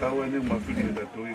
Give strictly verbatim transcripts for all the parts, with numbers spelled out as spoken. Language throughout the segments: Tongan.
Tau ene mafili e tatoi.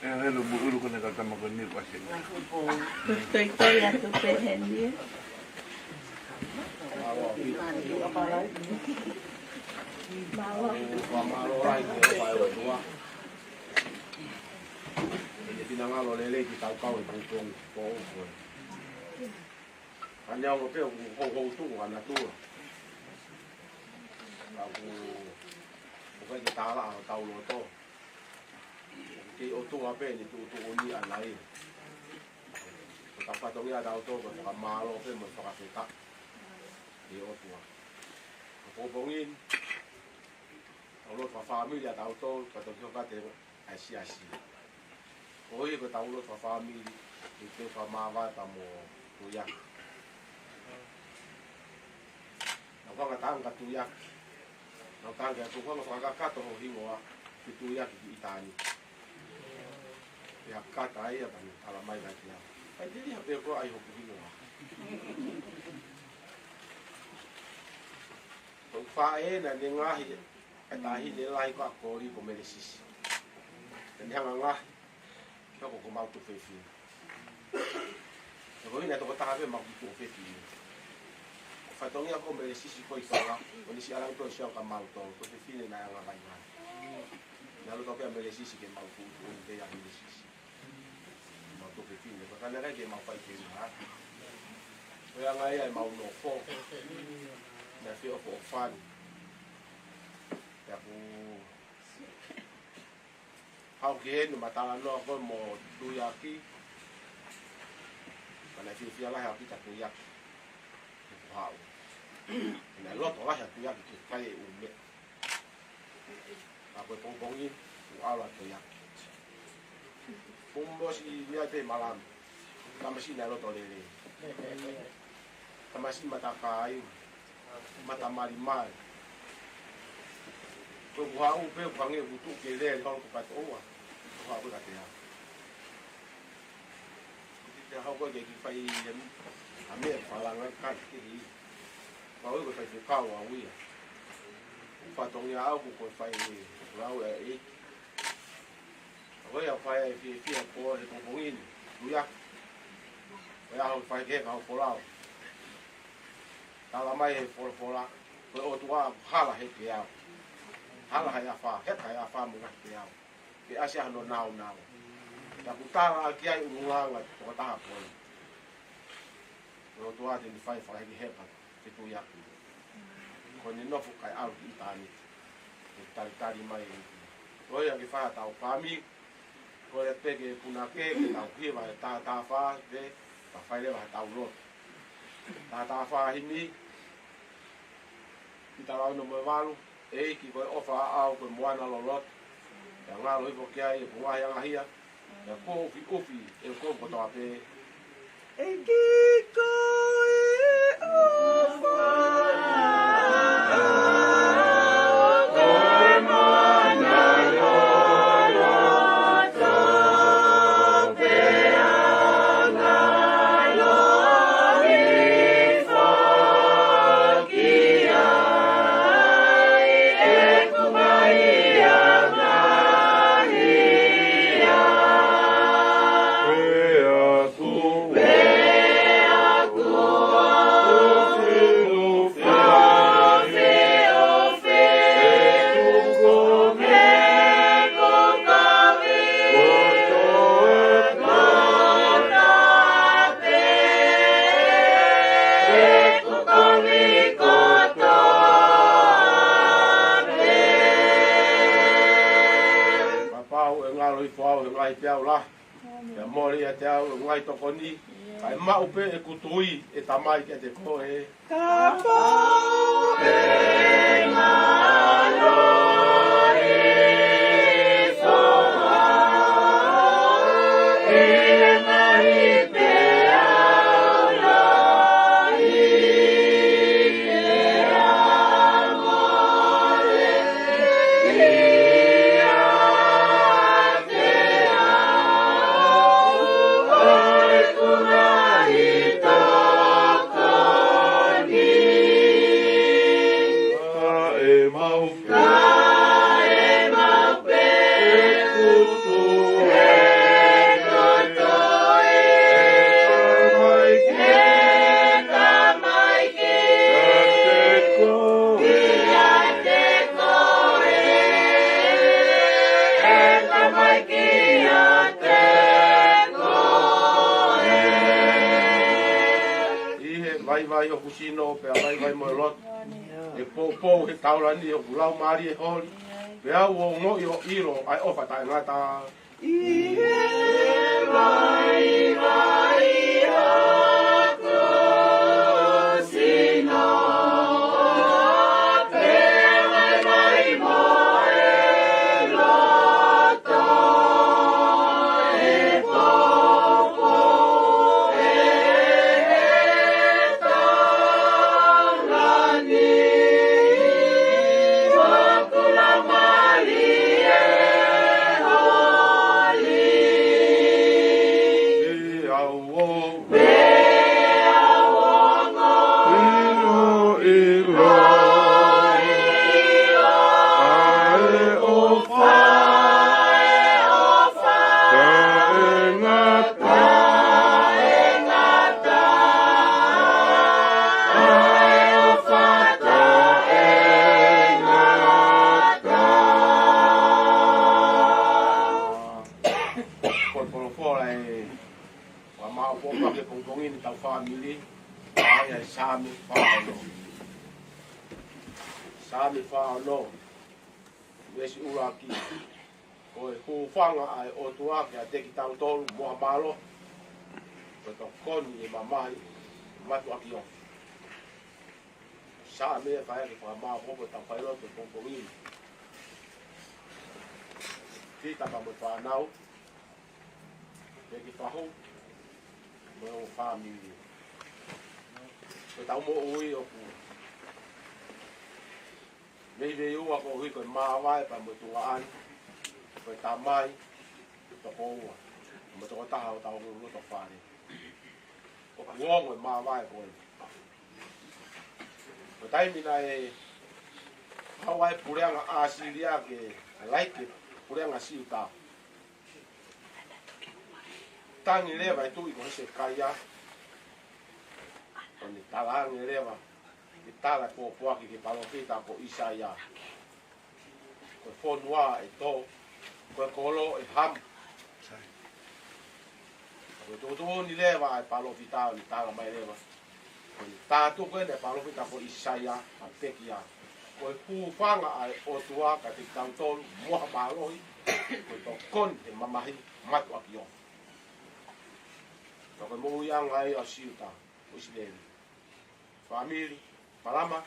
ʻE, helo, mo ʻulu ko ena ka tama ko eni ko ase. Toitoi atu pē heni. Mālō. Mālō ai ko e pai o tua. ʻE te finangalo lelei ki tau kau e pūpongi ko o koe. Ka neongo pē ʻoku houhou tuku ʻa natura. Ka ʻoku, ʻoku ʻikai ke tālaʻa hotau loto. Kei ʻOtua pē ʻene tuʻutuʻuni ʻana ia. Ko e fatongia ʻatautolu ko e fakamālō pē mo e fakafetaʻi ki he ʻOtua. Ko e pongipongi ni, ʻoku lotu fakafāmili ʻatautolu, ka toki hoko atu ʻa e siasi. Koeʻuhi ko ʻetau lotu fakafāmili, ʻi he fakamāvae pea mo Tuiaki. Naʻa ku hanga ʻo tala ange kia Tuiaki. Naʻa ku tala ange kia Tuiaki, ko e hanga ʻo fakakakato ho hingoa, ki Tuiaki ki ʻitāniti. Pea kata ai ia pea ne talamai ange kiate au, ʻikai te u liliu pē koe ʻaki hoku hingoa. Ko e faʻē naʻa ne ngaohi ʻa e taʻahine lahi ko ʻAkoli ko Melesisi. Naʻa ne hanga ʻo ngaohi ke hoko ko homau tuofefine. He ko e ʻuhinga ia ʻa e tokotaha pē ʻoku mau kiʻi tuofefine. Ko e fatongia ko Melesisi ko e ʻi Tonga, ko ʻene siʻi ʻalu ange ʻo sio ange kia mautolu, tuofefine naʻe anga vaivai. Naʻe loto pē ʻa Melesisi ke mau tuʻutuʻuni pē ʻa Melesisi. Mau tuofefine, ko e ʻuhinga ia ke mau fai ke ʻuha. Ko e anga ia ʻemau nofo. Naʻe feʻofoʻofani. Pea u haʻu ki heni ʻo ma talanoa ko ē mo Tuiaki. Ka naʻe fiefia lahi ʻa Pita Tuiaki. He ko e haʻu. Naʻe loto lahi ʻa Tuiaki ke fai e ʻū meʻa. Ka ko e pongipongi ni, kuo ʻalu ʻa Tuiaki. Kuo mou ʻosi meʻa pē malama. Tamasiʻi naʻe loto lelei. Tamasiʻi mata kāinga. Mata malimali. Ko e kuo haʻu pē, kuo hangē kuo tuʻu ke lele holo ko e patoʻua. Ko e haʻu pē kiate au. Ko e te haʻu ko e ke fai e, a meʻa falanga ka ke hi. Pau ko e fai fekau au ia. Ko e fatongia au ko e fai e lau e ʻEiki. Ko ia fai e fiefia ko e pongipongi ni. Ko ia. Ko ia ʻoku fai ke ka ʻo folau. Tala mai he folofola. Ko e ʻOtua hala he ke au. Hala he afā, he ka he afā mo he ke au. Ke ʻasi hano naunau. Ka kuo tala ʻaki ai ʻulungaanga tokotaha ko ē. Ko e ʻOtua te ne fai fakahekeheka ke tui ʻaki. Ko ʻene nofo kae ʻalu ki ʻitāniti. Ke talitali mai e. Ko ia ke fai ʻetau fāmili. Ko ia pē ke punake, ke tau hiva e taha taha fā, pea fai leva ʻetau lotu. Taha taha fā himi, ki he taha ono mo e valu, ʻEiki ko e ʻofa ʻaʻau ko e moana loloto, ʻe ngalo hifo ki ai ʻeku ngaahi angahia, ʻe kuo ʻufiʻufi ʻeku kotoa pē. ʻEiki ko e ʻofa ʻaʻau ko e moana loloto, pea ngalo hifo ki ai ʻeku ngaahi angahia. Pea kuo, pea kuo ʻufiʻufi ʻeku kotoa pē. Kapau ʻe ngalo hifo au he ngaahi peau lahi, pea mole ʻiate au ʻeku ngaahi tokoni, kae maʻu pē ʻeku tui ʻe Tamai kiate koe. Kapau ʻe ngalo hifo au he ngaahi peau lahi, pea mole ʻiate au ʻeku ngaahi tokoni. Kae maʻu, kae maʻu pē ʻeku tui, ʻeku tui, ʻe Tamai kiate koe, kiate koe, ʻe Tamai kiate koe. ʻI he vaivai hoku sino, pea vaivai mo e loto, ʻe poupou he taulani hoku laumālie holi, pea u ongoʻi ʻo ʻilo ʻa e ʻofa taʻengata. ʻI he vaivai hoku sino, pea vaivai mo e loto, ʻe poupou he taulani hoku laumālie holi. Pea u ʻilo, ʻilo ʻa e ʻofa taʻengata, ʻa e ʻofa taʻengata. Ko e folofola ʻe fakamāʻopoʻopo ki he pongipongi ni ʻetau fāmili, ʻa ia ʻa e Saame fā ono. Saame fā ono, veesi ʻuluaki. Ko e hūfanga ʻa e ʻOtua kiate kitautolu mo ha mālohi, ko e tokoni ʻi he mamahi mātuʻaki ofi. Saame ʻe fai ke fakamāʻopoʻopo ʻetau failotu he pongipongi ni. Ki he tama mo e fānau, pea ki he fahu mo e ongo fāmili. Ko ʻetau moʻui ʻoku Veiveiua koeʻuhi ko e māvae pea mo e tuongaʻane, ko e tamai, tokoua, mo e tokotaha ʻo hotau loto fale. ʻOku ongo e māvae ko ē. Ko e taimi naʻe haʻu ai e puleʻanga ʻAsīlia ke laiki e puleʻanga Siuta, tangi leva e tuʻi ko Hesekaia, ʻo ne talaange leva, ke tala e pōpoaki ki he palōfita ko ʻAisea. Ko e fonua ʻe tō, ko e kolo ʻe hamu. Ko e tuʻutuʻuni leva ʻa e palōfita ʻo ne tala mai leva. Ko e tātā ko ē ʻa e palōfita ko ʻAisea ʻa pekia. Ko e hūfanga ʻa e ʻOtua kiate kitautolu mo ha mālohi, ko e tokoni he mamahi mātuʻaki ʻo. Ka ko e moʻuiʻanga ia ʻo Siuta, ʻo ʻIsileli. Fāmili, palama,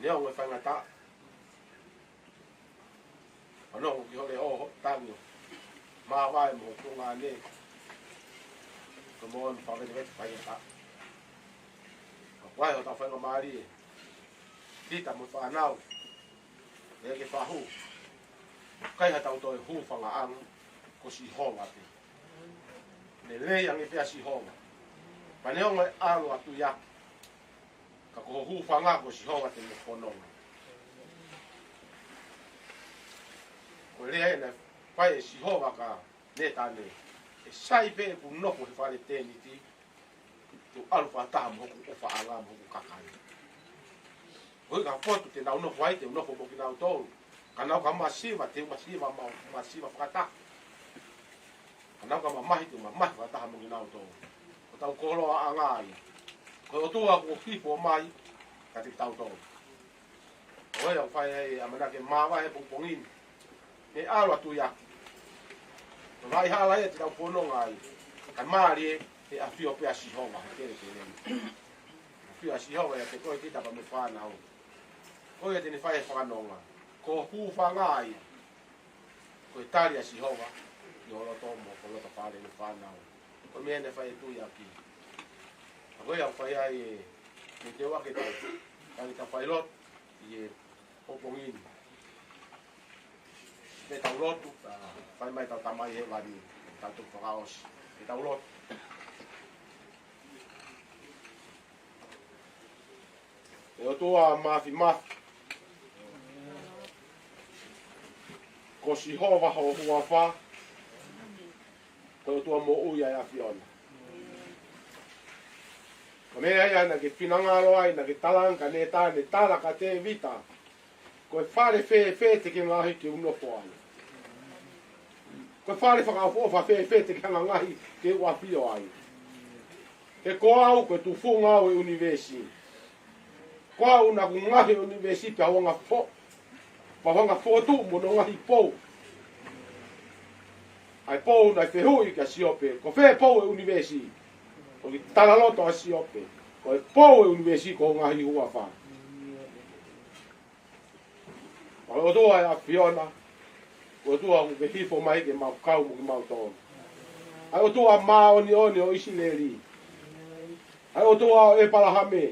neongo e faingataʻa. Fanongo ki hoʻo leʻo, hoʻo tangi, māvae mo e tuongaʻane. Ko e moʻoni fakavetevete faingataʻa. Ka ko e hā hotau faingamālie, kita mo e fānau, ʻe ke fahu. ʻIkai haʻatau toe hūfangaʻanga, ko Sihova pē. Lelei ange pē ʻa Sihova. Pea neongo e ʻalu atu ia, ka ko ho hūfanga ko Sihova te ne fononga. Ko e lea ē naʻe fai ʻe Sihova kia Nētane. ʻE sai pē ʻeku nofo he fale tēniti, te u ʻalu fakataha mo hoku ʻofaʻanga mo hoku kakai. Koeʻuhi ka potu te nau nofo ai, te u nofo mo kinautolu. Ka nau ka masiva, te u masiva, mau masiva fakataha. Ka nau ka mamahi, te u mamahi fakataha mo kinautolu. Ko hotau koloaʻanga ia. Ko e ʻOtua kuo hifo mai kiate kitautolu. Ko ia ʻoku fai ai e ʻamanaki māvae he pongipongi ni. Mei he ʻalu atu ia. Ko e vaʻa hala ia te tau fononga ai. Ka mālie, ʻe ʻafio pē ʻa Sihova he kelekele ni. ʻAfio ʻa Sihova ʻiate koe, kita pea mo e fānau. Ko ia te ne fai e fakanonga. Ko ho hūfanga ia. Ko e tali ʻa Sihova ʻi ho loto mo ho loto fale mo e fānau. Ko e meʻa naʻe fai e tuʻi ʻaki. Ka ko ia ʻoku fai ai e, mei he ʻoku ake tau. Tali ta fai lotu ʻi he pongipongi ni. Mei tau lotu, ʻa, fai mai tau Tamai Hēvani, tau tuku fakaʻosi. Mei tau lotu. ʻE ʻOtua Māfimafi, ko Sihova ho huafa, ko e ʻOtua moʻui ʻa e ʻAfiona. Ko e meʻa ia naʻa ke finangalo ai, naʻa ke talaange kia Nētane, tala kia Tēvita, ko e fale fēfē te ke ngaohi ke u nofo ai? Ko e fale fakaʻofoʻofa fēfē te ke hanga ngaohi ke u ʻafio ai? He ko au ko e tufunga ʻo e ʻunivēsi. Ko au naʻa ku ngaohi e ʻunivēsi pea u hanga fo-, pea u hanga fokotuʻu mo hono ngaahi pou. ʻA e pou naʻe fehuʻi kia Siope, ko fē pou ʻo e ʻunivēsi? ʻOku talaloto ʻa Siope, ko e pou ʻo e ʻunivēsi ko ho ngaahi huafa. Ko e ʻOtua ʻa e ʻAfiona, ko e ʻOtua ʻoku ke hifo mai ke mau kau mo kimautolu. ʻA e ʻOtua māʻoniʻoni ʻo ʻIsileli. ʻA e ʻOtua ʻo ʻEpalahame.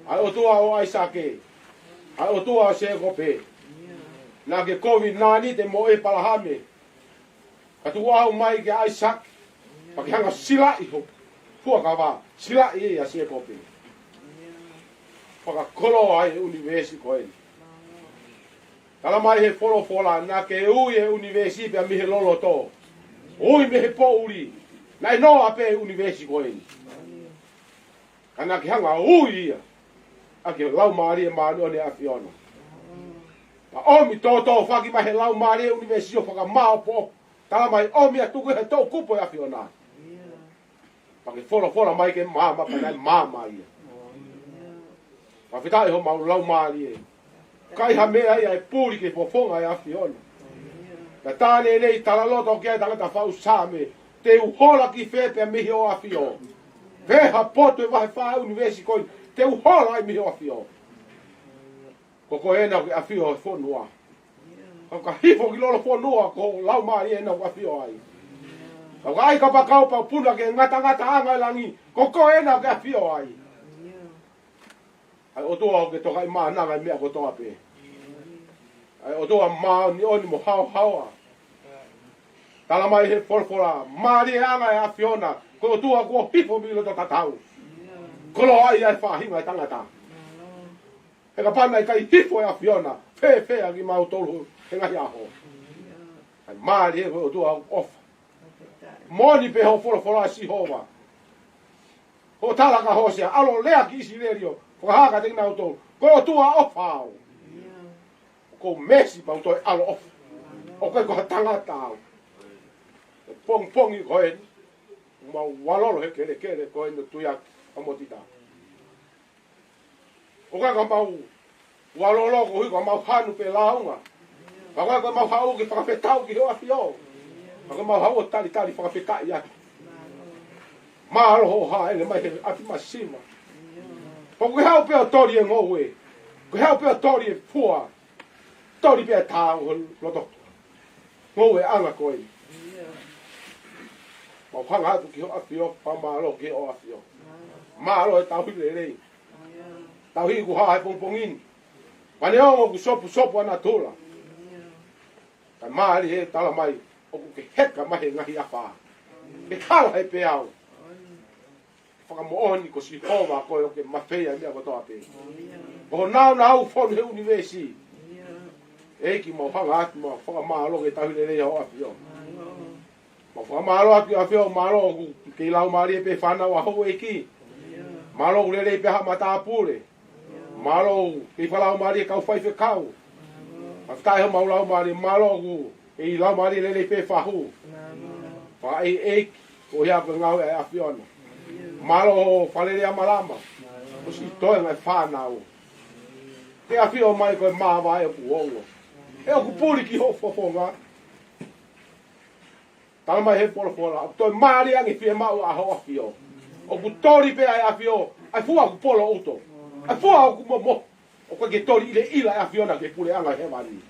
ʻA e ʻOtua ʻo ʻAisake. ʻA e ʻOtua ʻo Sēkope. Naʻa ke kovinānite mo ʻEpalahame. Ka tuku ʻaho mai kia ʻAisake, pea ke hanga silaʻi ho fuakava, silaʻi ʻa Sēkope. Fakakoloa ai e ʻunivēsi ko eni. Tala mai he folofola, naʻa ke ui e ʻunivēsi pea mei he loloto. Ui mei he poʻuli. Naʻe noa pē e ʻunivēsi ko eni. Ka naʻa ke hanga ui ia ʻaki e Laumālie Māʻoniʻoni ʻa e ʻAfiona. Pea ʻomi tōtōfaki mai he Laumālie ʻunivēsi ʻo fakamāʻopoʻopo. Tala mai ʻomi atu ko e toʻukupu ʻo e ʻAfiona. Pea ke folofola mai ke maama, pea naʻe maama ia. Fakafetaʻi homau laumālie. ʻIkai ha meʻa ia ʻe puli ki he fofonga ʻo e ʻAfiona. Ka tā lelei talaloto ki ai tangata faʻu Saame, te u hola ki fē pea mei hoʻo ʻafio? Pe ha potu ʻe vahe fā ʻo e ʻunivēsi ko eni, te u hola ai mei hoʻo ʻafio. Ko koe ena ʻoku ke ʻafio he fonua. Ka ʻoku ke hifo ki lolofonua, ko e Laumālie ena ʻoku ke ʻafio ai. Ka ʻoku ke ʻai kapakau pea puna ki he ngatangataʻanga ʻo e langi, ko koe ena ʻoku ke ʻafio ai. ʻA e ʻOtua ʻoku tokaʻi mānava ʻa e meʻa kotoa pē. ʻA e ʻOtua māʻoniʻoni mo haohaoa. Tala mai he folofola, mālie ʻa e anga ʻo e ʻAfiona, ko e ʻOtua kuo hifo mei loto tatau. Koloaʻia ʻa e faʻahinga ʻo e tangata. He kapau naʻe ʻikai hifo e ʻAfiona, fēfē ʻa kimautolu he ngaahi ʻaho. ʻA e mālie ko e ʻOtua ʻofa. Moʻoni pē hoʻo folofola Sihova. Hoʻo tala kia Hōsea, ʻalu ʻo lea ki ʻIsileli ʻo fakahā kiate kinautolu, ko e ʻOtua ʻofa au. Ko e meesi pea u toe ʻaloʻofa. ʻOku ʻikai ko ha tangata au. He pongipongi ko eni, mau ʻalolo he kelekele ko eni ʻo Tuiaki ʻa Motita. ʻOku ʻikai ko ʻemau ʻalolo koeʻuhi ko ʻemau hanu pe lāunga. Ka ko ʻemau haʻu ke fakafetaʻi ki hoʻo ʻAfio. Ka ko ʻemau haʻu ʻo talitali fakafetaʻi atu. Mālō hoʻo hāʻele mai he ʻapi masiva. Ko ʻeku haʻu pē ʻo toli e ngoue. Ko ʻeku haʻu pē ʻo toli e fua. Toli pē ʻa e taau ho loto. Ngoueʻanga ko ē. Mau hanga atu ki hoʻo ʻAfio, pea mālō ki hoʻo ʻAfio. Mālō e tauhi lelei. Tauhi kuo hā he pongipongi ni. Pea neongo ʻoku sopusopu ʻa natula. Ka mālie he tala mai, ʻoku ke heka mai he ngaahi afā. Ke hala he peau. Fakamoʻoni ko Sihova koe ʻoku ke mafeia meʻa kotoa pē. Ko hoʻo nāunau fonu he ʻunivēsi. ʻEiki mau hanga atu mau fakamālō ki he tauhi lelei ʻa hoʻo ʻAfio. Mau fakamālō atu ki he ʻAfio, mālō ʻoku kei laumālie pē fānau ʻa houʻeiki. Mālō ʻoku lelei pē haʻa matāpule. Mālō ʻoku kei fakalaumālie kau faifekau. Fakafetaʻi homau laumālie, mālō ʻoku kei laumālie lelei pē fahu. Fakaʻeiʻeiki, ko ia ko e ngāue ʻa e ʻAfiona. Mālō hoʻo fakalele ʻa Malama. Ko siʻi toenga e fānau. Ke ʻafio mai ko e māvae ʻoku ongo. He ʻoku puli ki hoʻo fofonga. Tala mai he folofola, ʻoku toe mālie ange fiemaʻu ʻa hoʻo ʻAfio. ʻOku toli pē ʻa e ʻAfio, ʻa e fua ʻoku polo ʻuto. ʻA e fua ʻoku momo. ʻOku ʻikai ke toli ʻilaʻila ʻa e ʻAfiona ki he puleʻanga ʻo hēvani.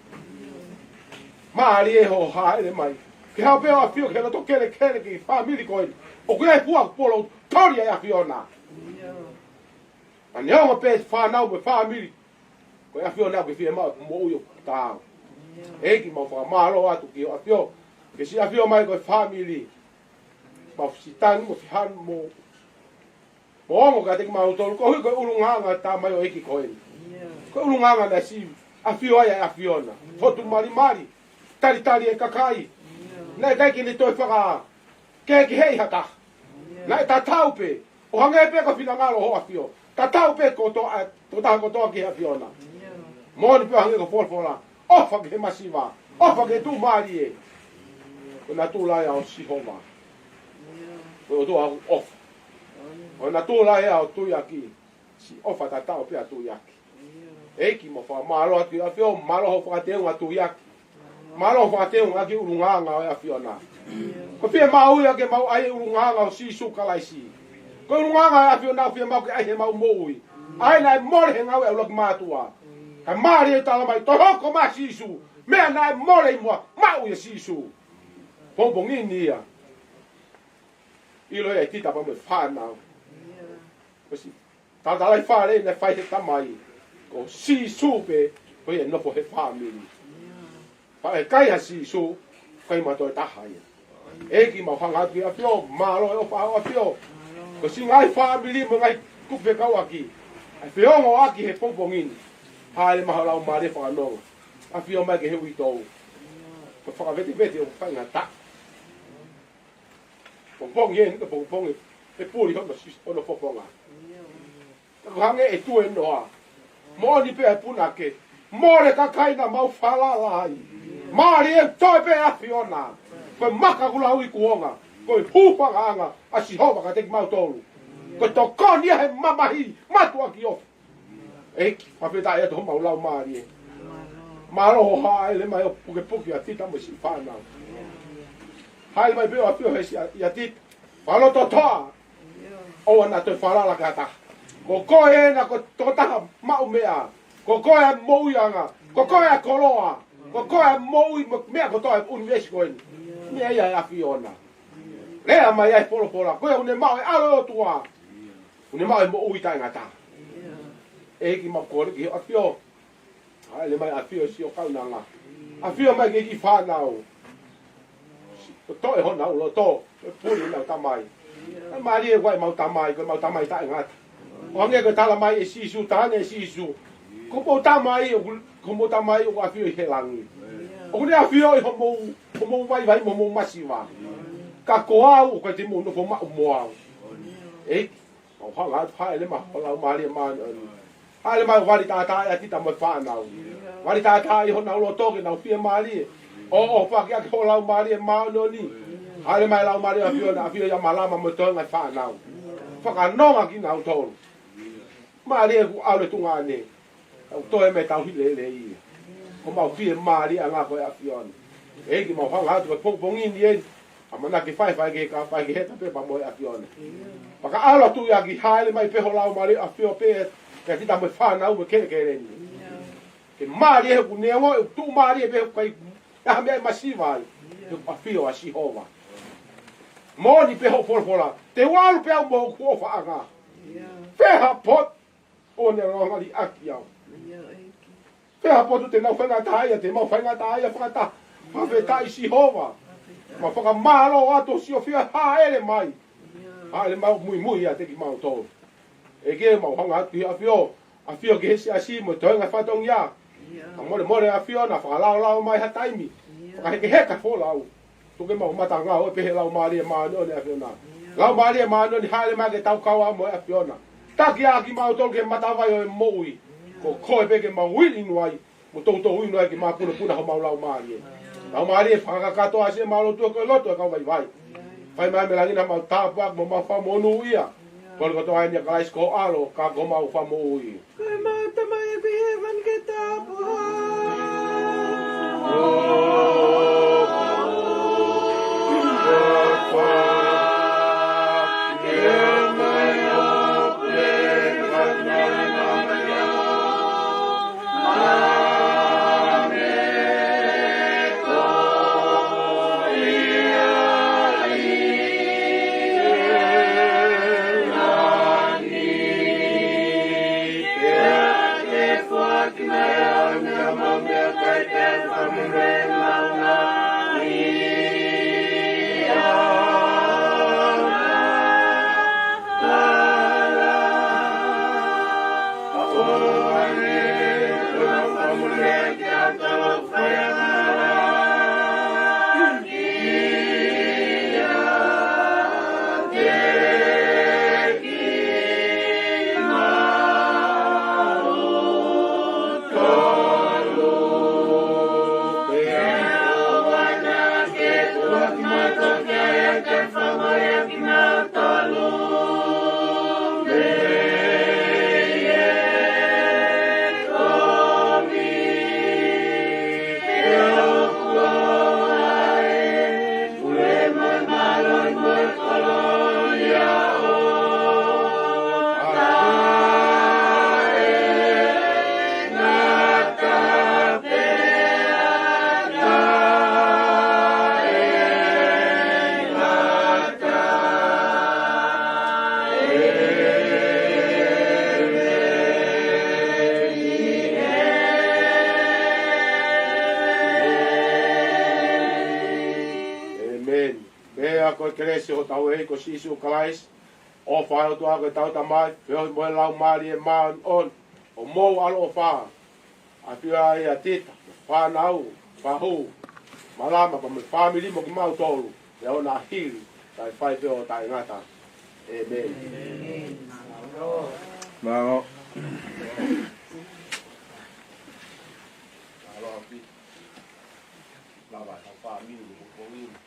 Mālie hoʻo hāʻele mai. Ke haʻu pē hoʻo ʻAfio ki he loto kelekele ki he fāmili ko eni. ʻOku ʻi ai e fua ʻoku polo ʻuto, toli ʻa e ʻAfiona. Ka neongo pē fānau mo e fāmili. Ko e ʻAfiona ʻoku ke fiemaʻu ʻeku moʻui ʻoku taau. ʻEiki mau fakamālō atu ki hoʻo ʻAfio. Ke siʻi ʻafio mai ko e fāmili. Mau siʻi tangi mo fihanu mo, mo ongo kiate kimautolu. Koeʻuhi ko e ʻulungaanga ʻa e tamaioʻeiki ko eni. Ko e ʻulungaanga naʻe siʻi ʻafio ai ʻa e ʻAfiona. Fotu malimali. Talitali e kakai. Naʻe ʻikai ke ne toe faka kehekeheʻi ha taha. Naʻe tatau pē, ʻo hangē pē ko e finangalo ʻo hoʻo ʻAfio. Tatau pē ko e toʻa, tokotaha kotoa ki he ʻAfiona. Moʻoni pē ʻo hangē ko e folofola. ʻOfa ki he masiva. ʻOfa ki he tuʻumālie. Ko e natula ia ʻo Sihova. Ko e ʻOtua ʻoku ʻofa. Ko e natula ia ʻo Tuiaki. Siʻi ʻofa tatau pē ʻa Tuiaki. ʻEiki mau fakamālō atu ki hoʻo ʻAfio, mālō hoʻo fakateunga Tuiaki. Mālō hoʻo fakateunga ki he ʻulungaanga ʻo e ʻAfiona. Ko e fiemaʻu ia ke mau ʻai e ʻulungaanga ʻo Sīsū Kalaisi. Ko e ʻulungaanga ʻo e ʻAfiona ʻoku fiemaʻu ke ʻai heʻemau moʻui. ʻA ia naʻe mole he ngāue ʻa e ʻuluaki mātuʻa. Ka mālie tala mai, toe hoko mai ʻa Sīsū. Meʻa naʻe mole ʻi muʻa, maʻu ʻia Sīsū. Pongipongi ni ia. ʻIlo ia ʻe Tita pea mo e fānau. Ko siʻi talatalaifale naʻe fai he tamai. Ko Sīsū pē, ko ia ʻe nofo he fāmili. Pea ʻikai ʻa Sīsū, ʻikai mautolu taha ia. ʻEiki mau hanga atu ki hoʻo ʻAfio, mālō e ʻofa ʻa hoʻo ʻAfio. Ko siʻi ngaahi fāmili mo e ngaahi kupu fekauʻaki. ʻA e feongoʻaki he pongipongi ni. Hāʻele mai ho Laumālie fakanonga. ʻAfio mai ke he uitou. Ko e fakavetevete ʻoku faingataʻa. Pongipongi eni, pongipongi ʻe puli hono sis-, hono fofonga. Ka ko e hangē ʻe tuēnoa. Moʻoni pē ʻa e punake. Mole kakai naʻa mau falala ai. Mālie ʻoku toe pē ʻa e ʻAfiona. Ko e maka kuo lau ʻi kuonga. Ko e hūfangaʻanga ʻa Sihova kiate kimautolu. Ko e tokoni ia he mamahi. Mātuʻaki ʻofa. ʻEiki, fakafetaʻi atu homau laumālie. Mālō hoʻo hāʻele mai ʻo pukepuke ʻa Tita mo siʻi fānau. Hāʻele mai pē hoʻo ʻAfio he siʻa ʻia Tita. Fakalototoʻa. ʻOua naʻa toe falala ki ha taha. Ko koe ena ko e tokotaha maʻu meʻa. Ko koe ʻa e moʻuiʻanga. Ko koe ʻa e koloa. Ko koe ʻa e moʻui mo e meʻa kotoa ʻi he ʻunivēsi ko eni. Meʻa ia ʻa e ʻAfiona. Lea mai ʻa e folofola. Ko ia ʻoku ne maʻu e ʻAlo ʻo e ʻOtua. ʻOku ne maʻu e moʻui taʻengata. ʻEiki, mau kole ki he ʻAfio. Hāʻele mai ʻAfio, sio kaunanga. ʻAfio mai ki he kiʻi fānau. Toʻo honau loto, ʻo puli honau tamai. ʻE mālie ʻemau tamai, ko ʻemau tamai taʻengata. ʻO hangē ko e tala mai ʻe Sīsū, tala ange ʻe Sīsū, ko homou tamai, ʻoku, ko homou tamai ʻoku ʻafio ʻi he langi. ʻOku ne ʻafio ʻi homou, homou vaivai mo homou masiva. Ka ko au, ʻoku ʻikai te mou nofo maʻu mo au. ʻEiki, mau hanga atu, hāʻele mai ho Laumālie Māʻoniʻoni. Hāʻele mai ʻo vali tātā ʻia Tita mo e fānau. Vali tātā ʻi honau loto ke nau fiemālie. ʻO, ʻo fakaʻakiʻaki ho Laumālie Māʻoniʻoni. Hāʻele mai Laumālie ʻAfiona, ʻafio ʻia Malama mo e toenga e fānau. Fakanonga kinautolu. Mālie ʻoku ʻalu e tuʻunga ni. Tau toe mei tauhi lelei ia. Ko homau fiemālie ʻanga ko e ʻAfiona. ʻEiki, mau hanga atu ko e pongipongi ni eni. ʻAmanaki ke fai, fai ke ka, fai ke heka pē pea mo e ʻAfiona. Pea ka ʻalu atu ia ki hāʻele mai pē ho Laumālie ʻAfio pē, ʻia Tita mo e fānau mo e kelekele ni. Ke mālie he ʻoku neongo ʻoku tuʻumālie pē, ʻoku ʻikai ha meʻa ʻe masiva ai. He ʻoku ʻafio ʻa Sihova. Moʻoni pē hoʻo folofola. Te u ʻalu pē au mo hoku ʻofaʻanga. Fē ha potu ʻoku ne langa liʻaki au. Fē ha potu te nau faingataʻaʻia, te mau faingataʻaʻia fakataha. Fakafetaʻi Sihova. Mau fakamālō atu siʻo ʻafio, hāʻele mai. Hāʻele mai ʻo muimui ʻiate kimautolu. ʻEiki, mau hanga atu ki he ʻAfio. ʻAfio ki he siasi mo e toenga fatongia. Ka molemole ʻAfiona, fakalaolao mai ha taimi. Fakahekeheka folau. Tuku ke mau matangāue pē he Laumālie Māʻoniʻoni ʻAfiona. Laumālie Māʻoniʻoni, hāʻele mai ke tau kau ai mo e ʻAfiona. Taki ʻaki kimautolu ki he matavai ʻo e moʻui. Ko koe pē ke mau inu ai. Mo toutou inu ai ke mapunopuna homau laumālie. Laumālie fakakakato ʻa siʻemau lotu ko e lotu ʻa e kau vaivai. Fai mai mei langi ʻa homau tāpuaki mo homau fakamonūʻia. Kole kotoa eni ʻia Kalaisi ko ho ʻAlo, ka ko homau Fakamoʻui. Ko ʻemau Tamai ʻoku ʻi hēvani, ke tapuhā ho huafa. Ke ʻomai ho puleʻanga, ke fai ho meʻa, ʻo hangē ko ia ʻi hēvani. ʻĒmeni. Pea ko e kelesi ʻa hotau ʻEiki ko Sīsū Kalaisi, ʻofa ʻa e ʻOtua ko e Tamai, feohi mo e Laumālie Māʻoniʻoni, ʻo mou ʻaloʻofa, ʻafio ʻia Tita, fānau, fahu, Malama, pea mo e fāmili mo kimautolu, ʻi he ʻaho ni, hili, kae fai pē ʻo taʻengata. ʻĒmeni. Mālō. Mālō ʻaupito. Lava ʻetau fāmili, mo e pongipongi ni.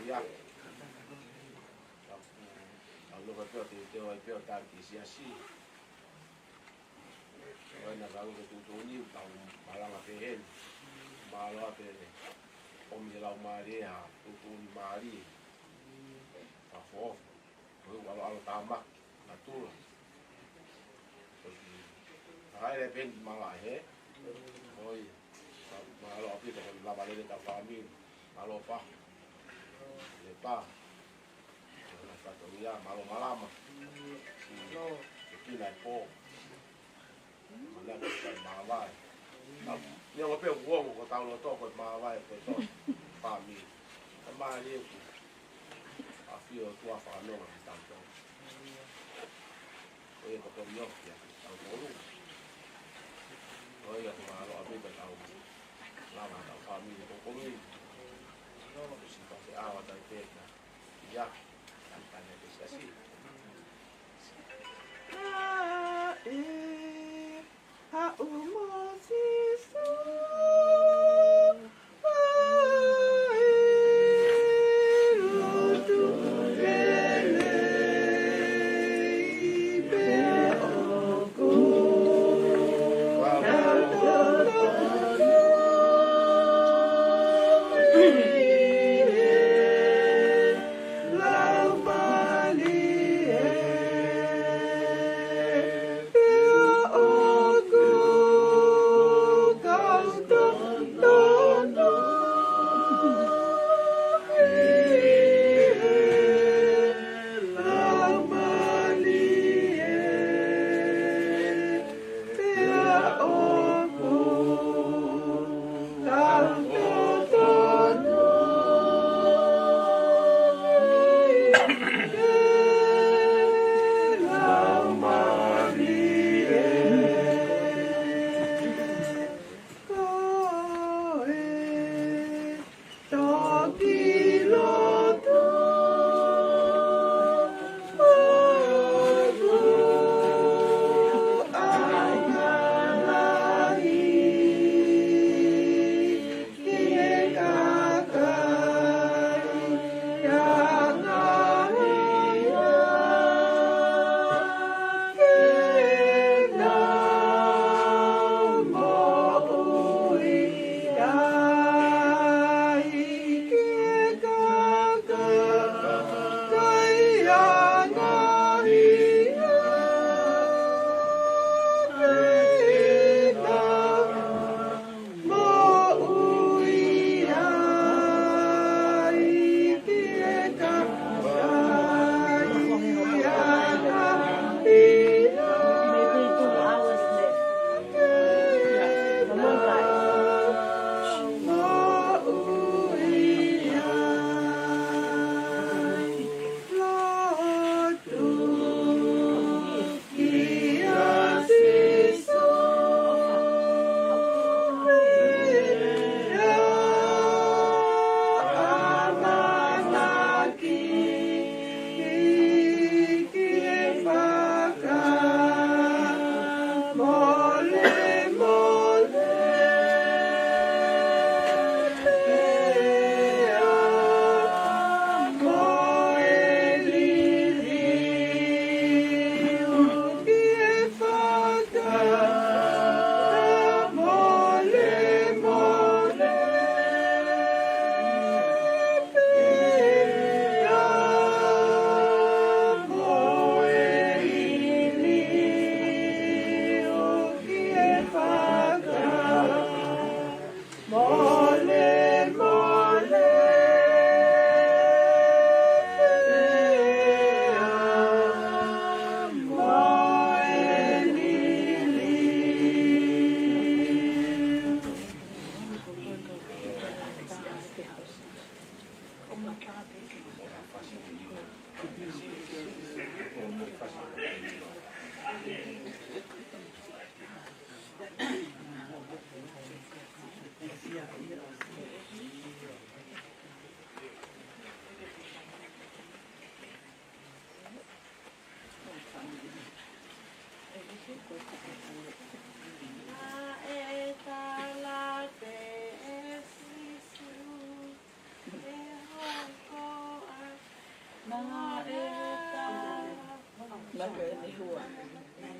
ʻIa. Tau, tau nofo pē ʻo teuteu ai pē ʻo tali ki he siasi. ʻOua naʻa tau ke tuʻutuʻuni, tau malanga pē heni. Mālō pē ʻomi he Laumālie ha tuʻutuʻuni mālie. Ka fofo. Ko e ʻaloʻalo tāmaki, natula. Ko e hāʻele pē ni malaʻe he. ʻOi. Mālō ʻaupito ko e lava lele ʻetau fāmili. Mālō Pā. Le Pā. Mālō Fatongia, mālō Malama. Mālō. Ina e pō. Mana ko e māvae. Neongo pē ʻoku ongo ko tau loto ko e māvae ko e tō. Fāmili. Ka mālie ʻoku ʻafio ʻOtua fakanonga ki tau tō. Ko ia ko Tonio kia tau tō. Ko ia ko mālō ʻa pita tau. Lava tau fāmili ko Tonio. Ko si tau te awa tai peka. Ia. Tau tane te siasi.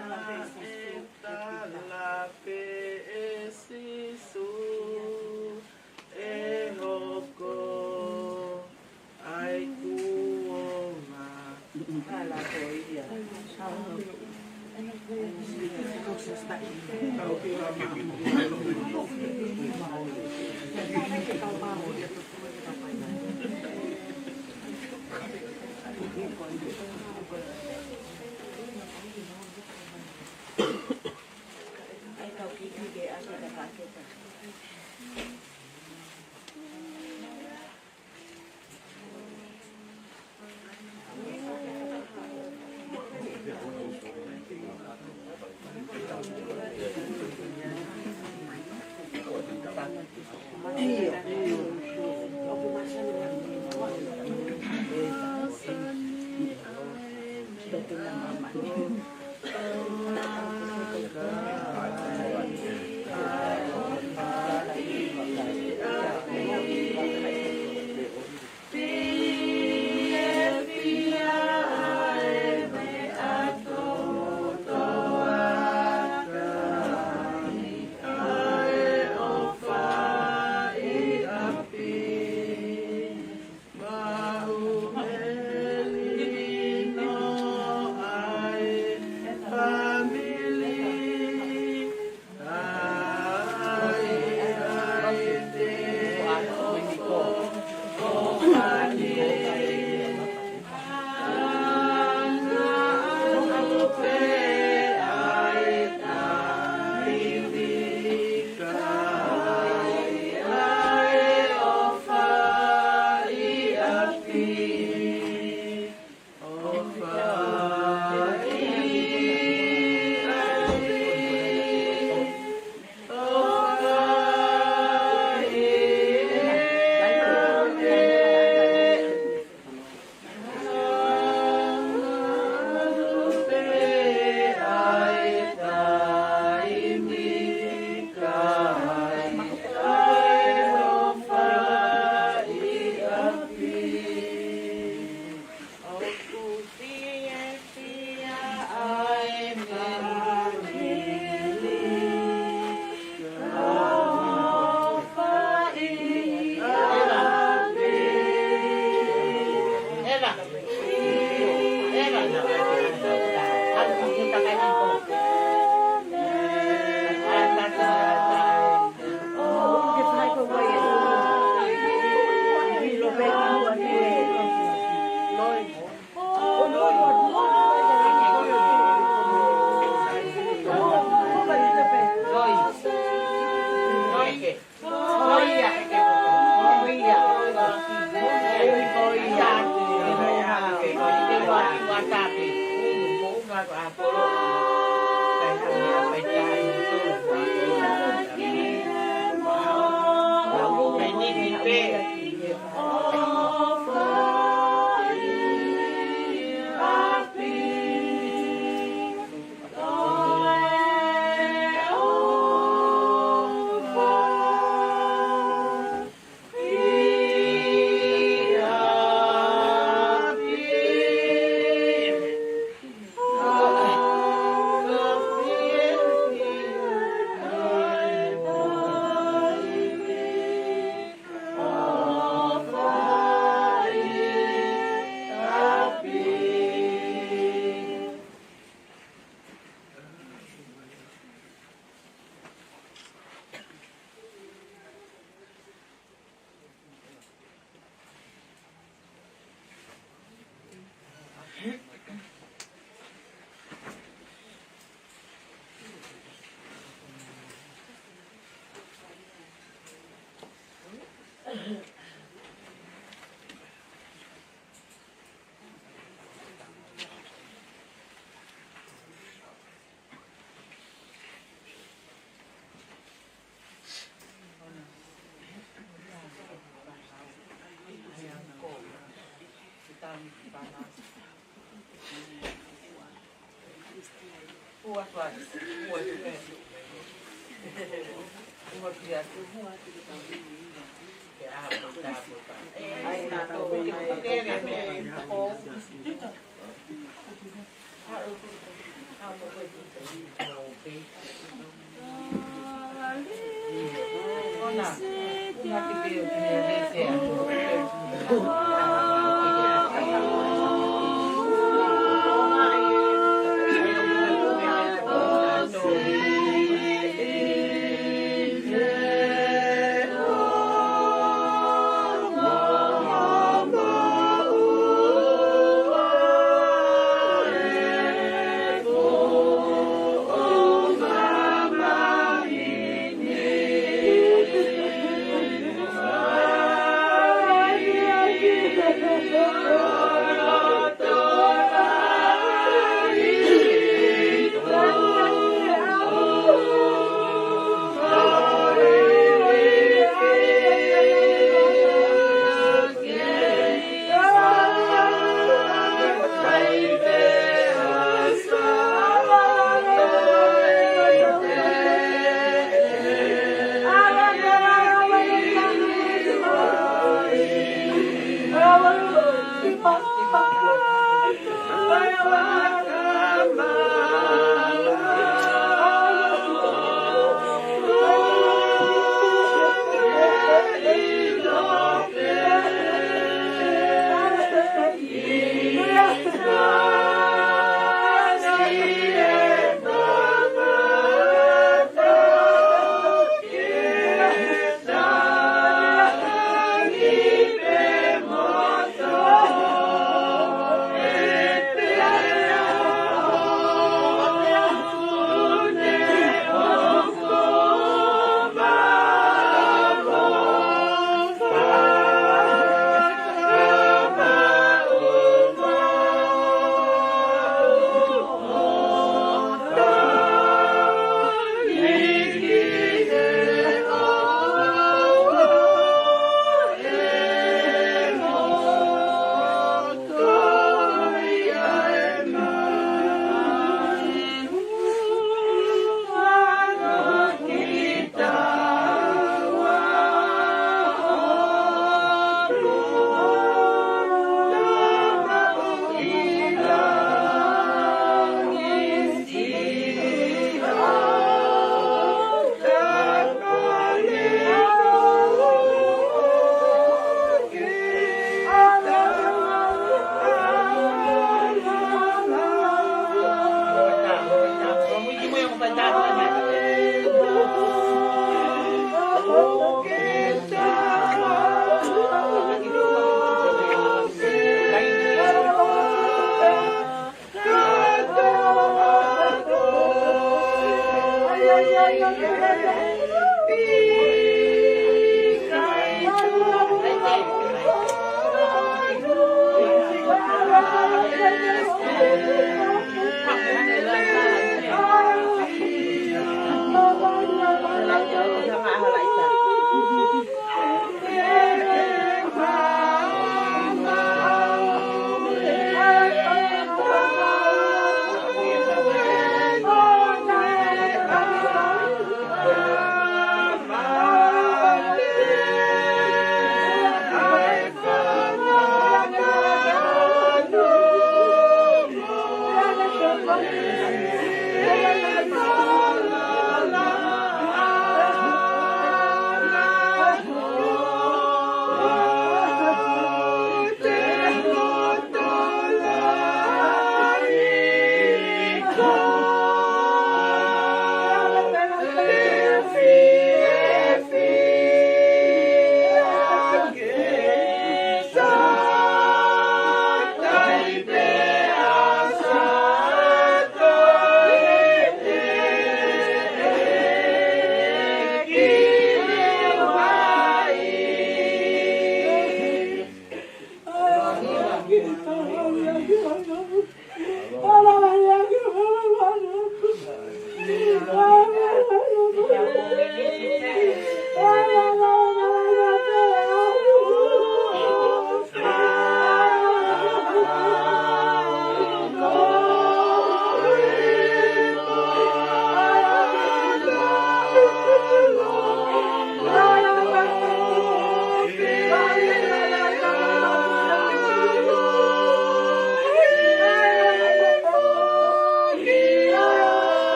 Naʻe tala pē ʻe Sīsū ʻe hoko ʻa e kuonga.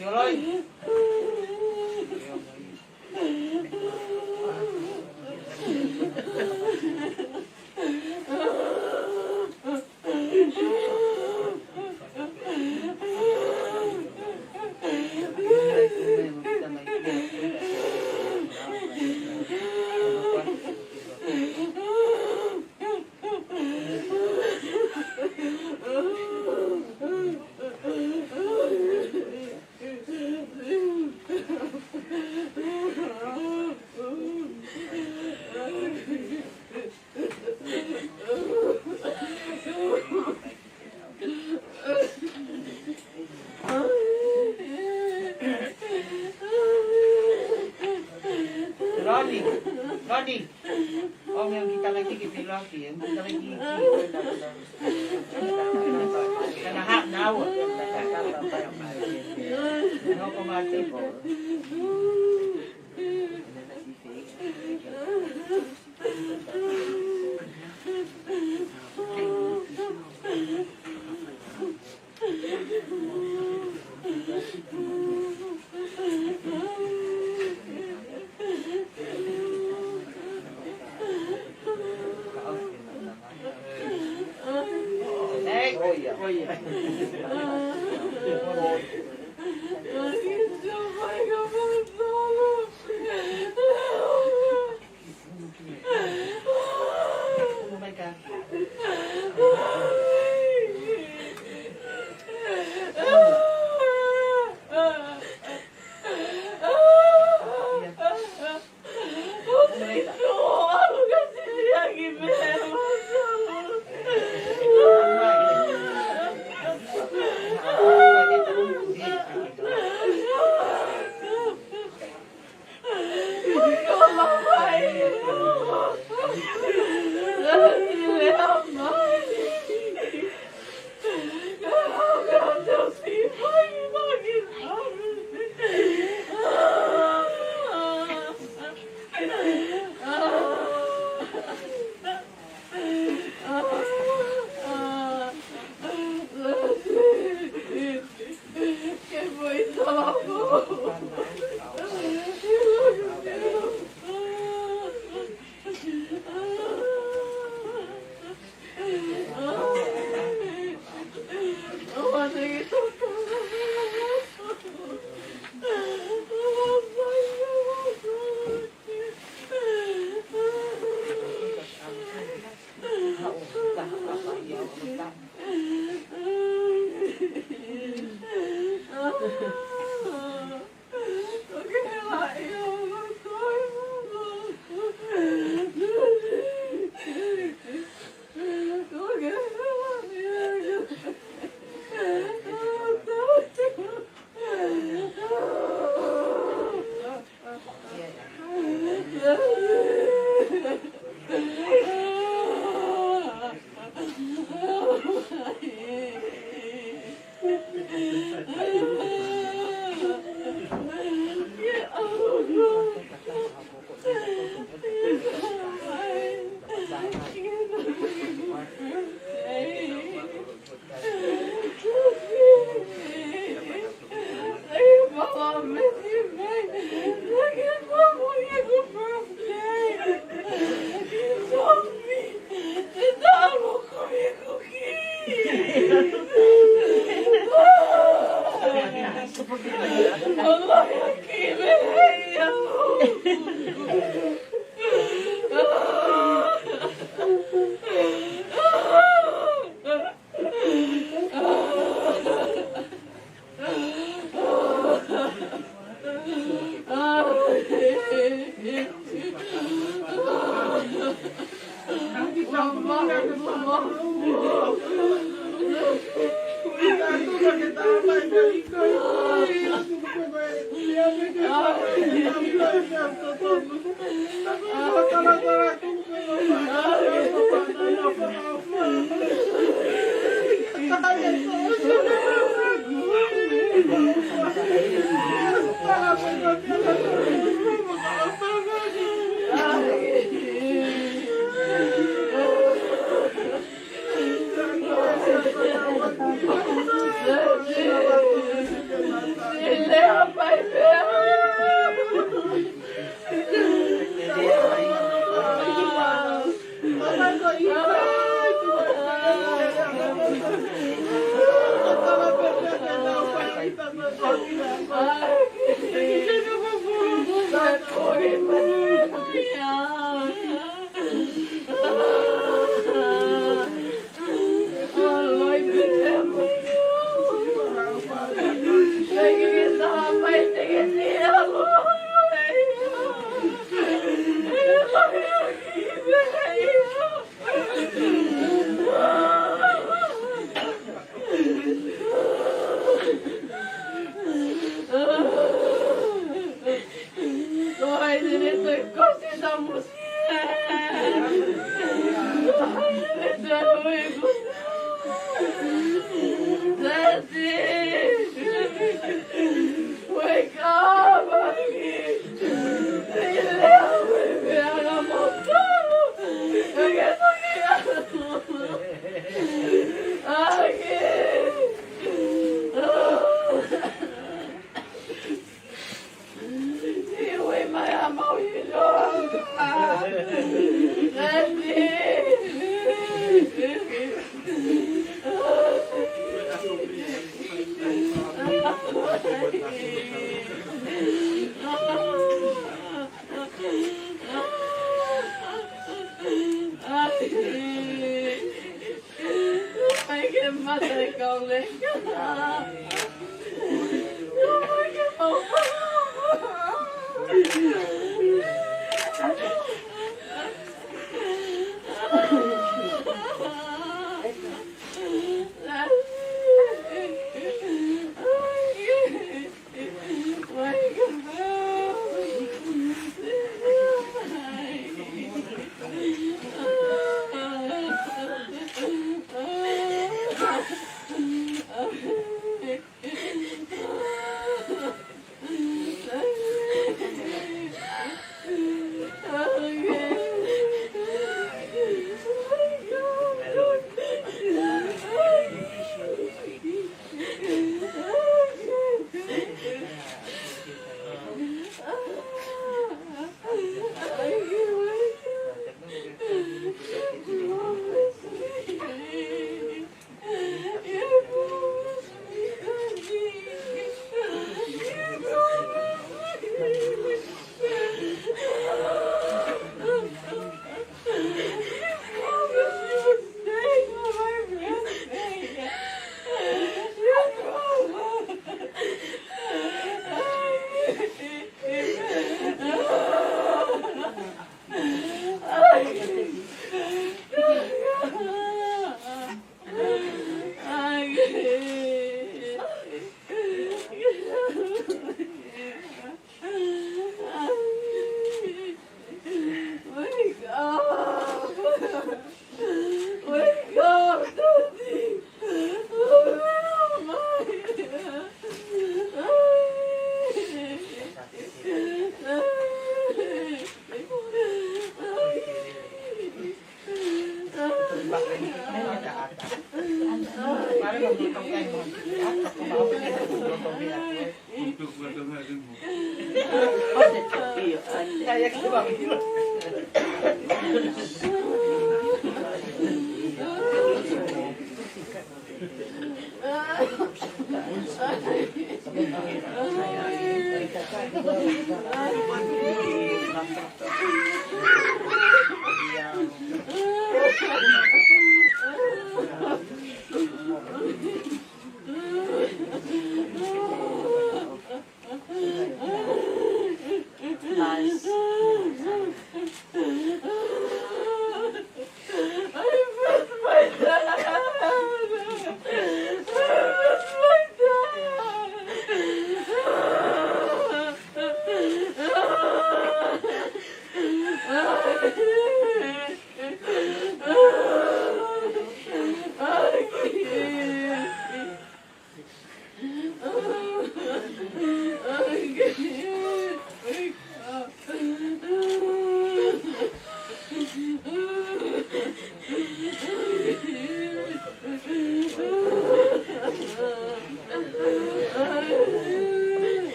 Roni, Roni. ʻOmi ʻo ki talaki ki Piloki, ʻo ki talaki ki. Kana ha naua. Noko mate.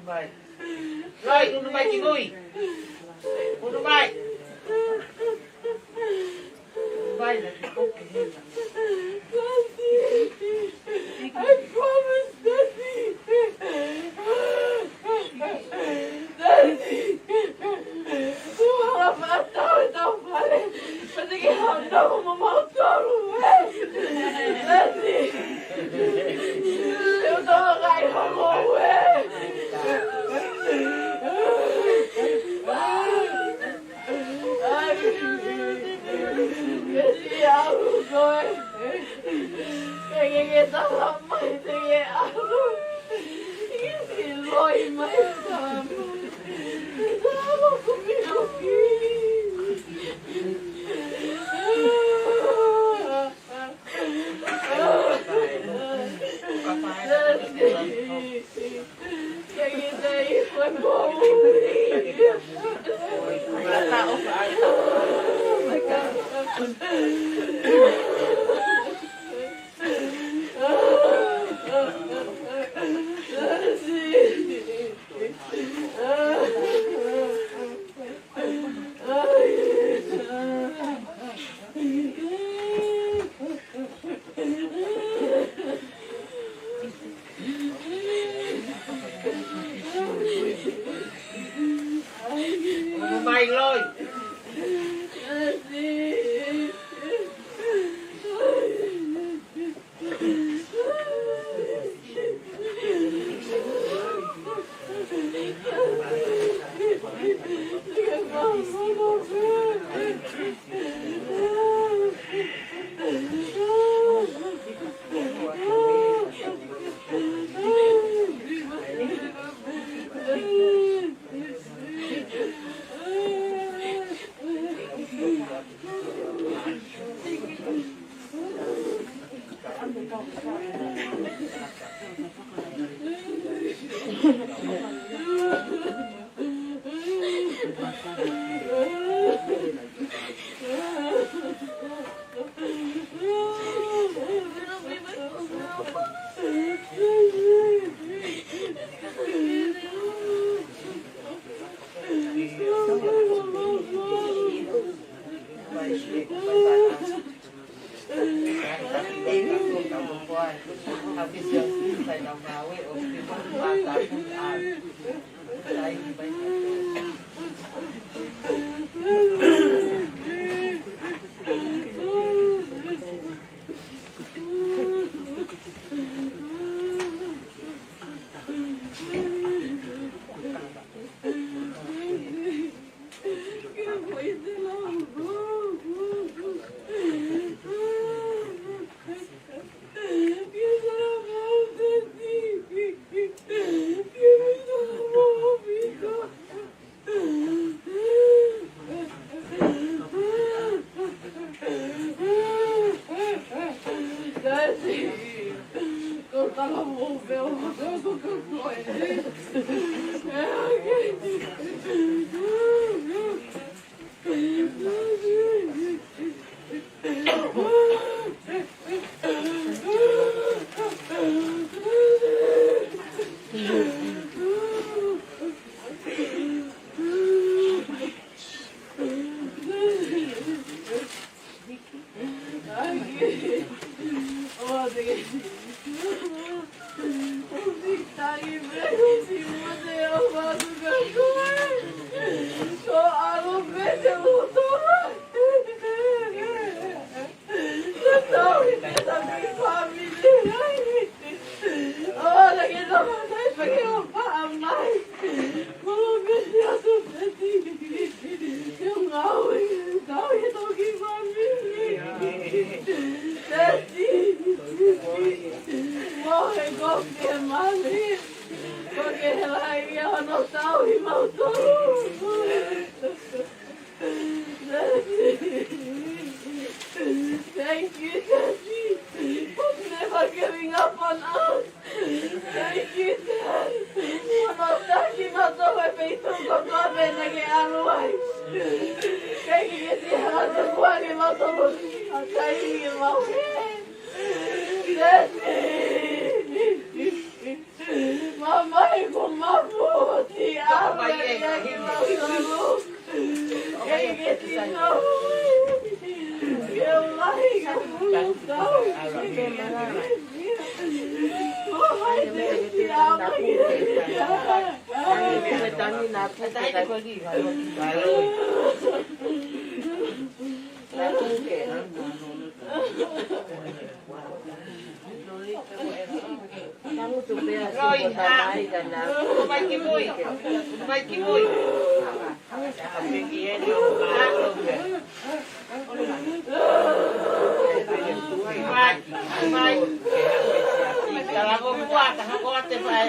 Vai. Vai, unu mai ki mui. Unu mai. Vai, na ki koke hela. I promise, Daddy. Daddy. Ua la matau e tau fale. Pati ke hau nau mo mau tolu, ē. Daddy. Te u toka kai homo, ē. Ai, ke si au koe. Ke ke ke tala mai te ke alu. Ke si lo Oi, mai, tama. Tama, kumi, kumi. Thank you, Daddy, for never giving up on us. Thank you, Dad. Hono taki mautolu he feituʻu kotoa pē naʻa ke ʻalu ai. Thank you, Daddy, hono tukuange mautolu ʻa e taimi ke mau hē. Daddy. Mamahi ko mapu ʻo ti ʻalu ai ke mautolu. Loi, ha. Mai ki mui. Mai ki mui. Mai, mai. Tala ko kua, taha ko te fai.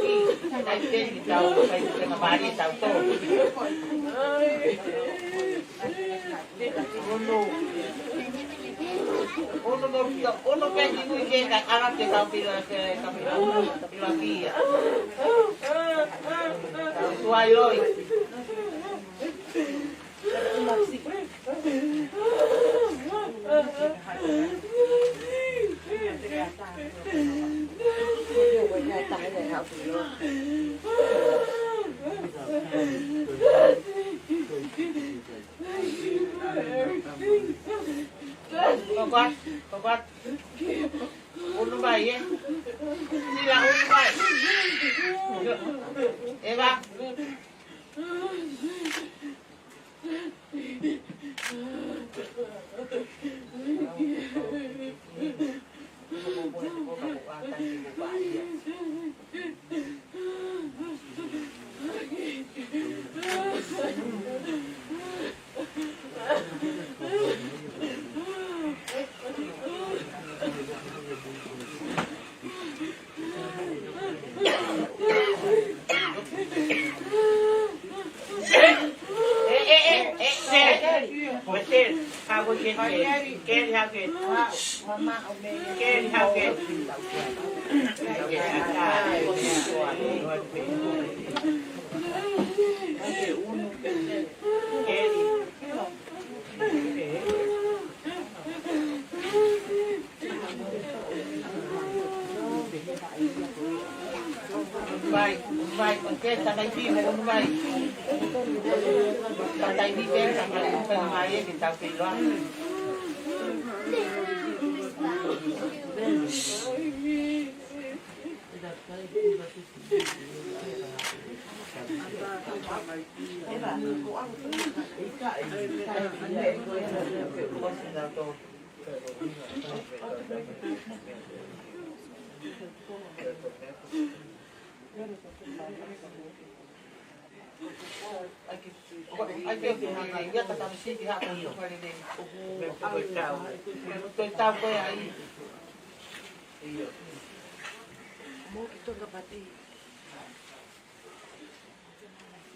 ki, ʻai ke ni tau, ʻai ke ni tau. Ono. Ono no, ono pē ki mui ke ka ala ke tau pila, ke tau pila, pila kia. Tau tuai loi. Kokoat, kokoat. Ulu mai, ē? Sila, ulu mai. Eva. Vai, vai, ʻo ke tamaiki mo ʻunu vai. Tamaiki ke tamaiki, tamaiki ke tau ke loa. Mo ki Tonga pati.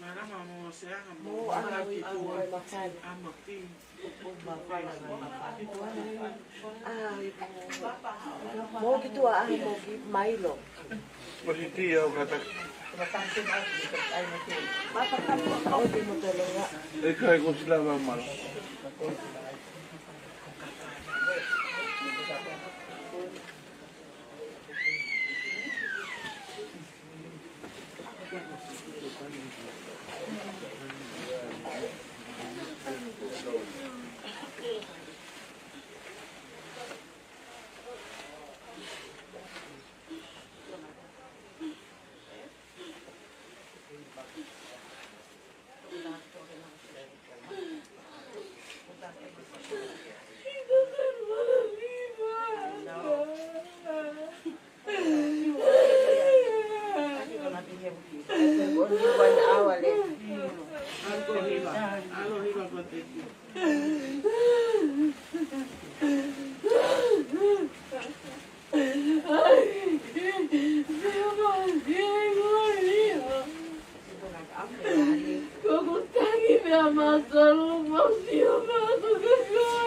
Marama mo se anga mo anga ki tua. Amo ki. Mo ki tua ai mo ki mailo. Mo ki tia o kata. E kai ko sila ma mala. Ko ʻeku tangi meʻa māsalo, mau sio mātou ka koe.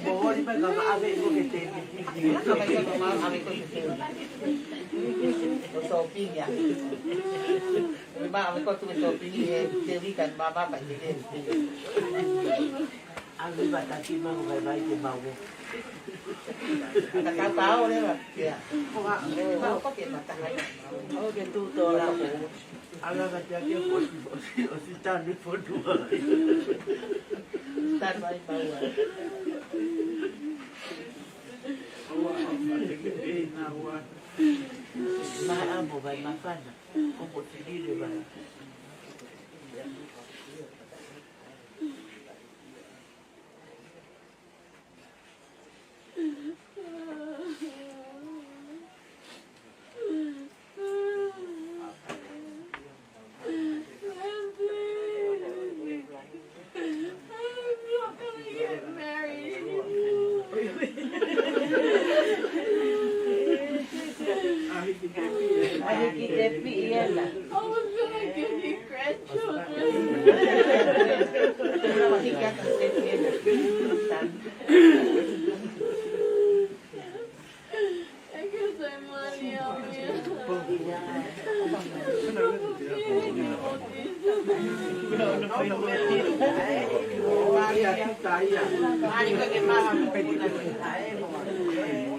Mo holi mai ka ma ave ko ke te. Ka ma ave ko ke te. ʻO sōpingi ā. Mo ma ave ko tu ke sōpingi he te ui ka ma ma pa ke te. ʻAlu ʻi vata ki mau, vaivai ke mau. Ka tau ka ʻalu leva, ia. Ko ha, ko ke mata hai. ʻO ke tu tola. ʻAlu ka te ake ʻosi, ʻosi, ʻosi tanu fonua. Tanu ai paua. Ua, ua, ua. Ma amo vai mafana. Ko ko te lile vai. ʻAi ki te piʻi ena. I was gonna give you grandchildren.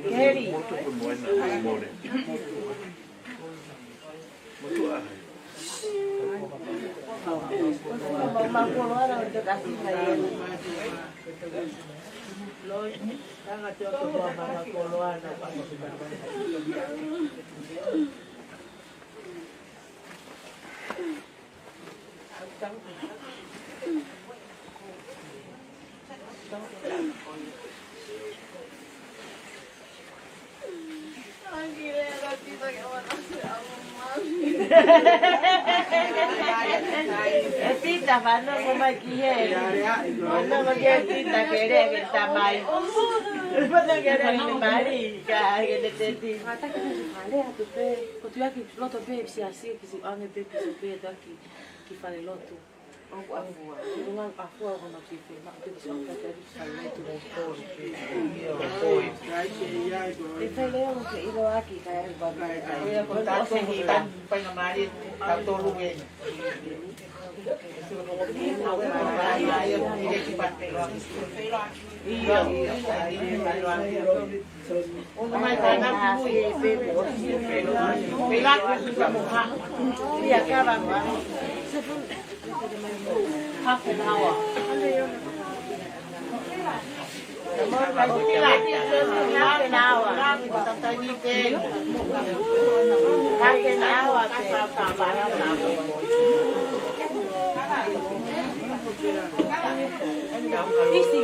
Keri. E Pita, fanongo mai ki he. Fanongo mai ki he Pita, ke lea ki he tamai. Fanongo ki he lea ki he mali, ka ke te teti. Ko tuʻu ʻaki loto pē, siasi, ki siʻi ʻange pē, ki siʻi pē, taki, ki fale lotu. ʻOku ʻafua. Ko ngā ʻafua ʻo hono kiʻi fē, ma te kiʻi sō, ka te kiʻi sō, ʻe fai leo ke ʻiloʻaki, ka e ʻai pā. Ko ia ko tātou ki tanu, painga mali, tautolu ē. ʻIo. Half an hour. Half an hour. Half an hour. Busy.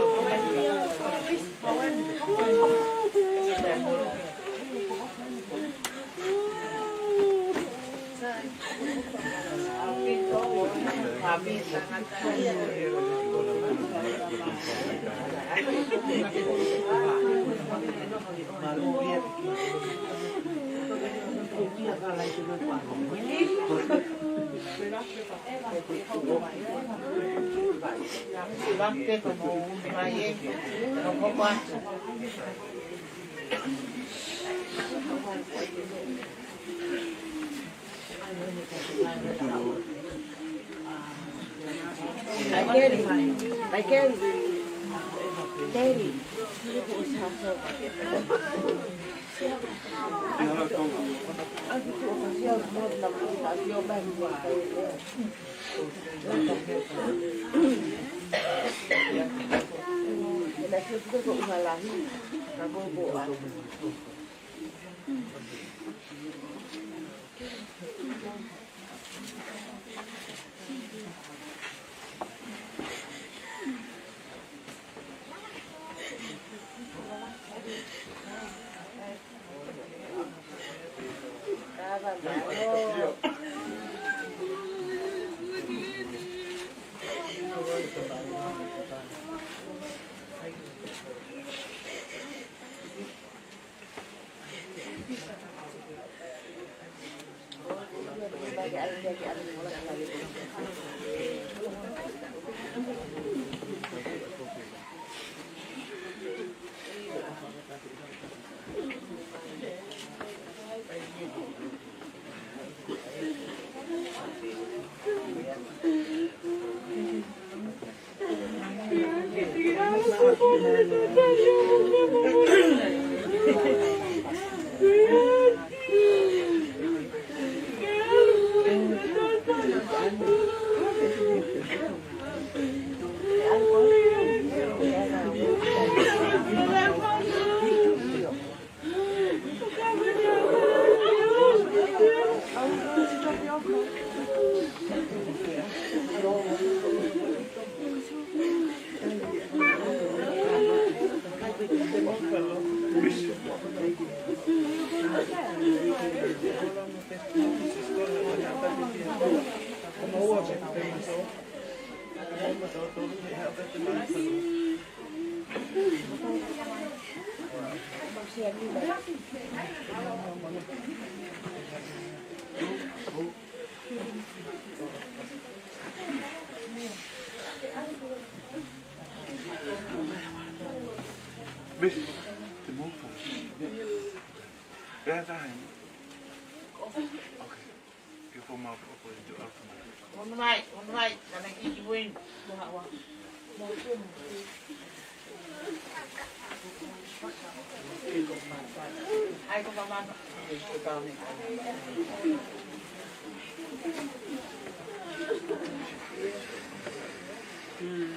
Michael, Michael, Daddy. Miss, te mou fai. Ea tahi. Okay. Ke fo ma fo ko i te alfa. Ono mai, ono mai, kana ki ki win. Ai ko mama. Mm.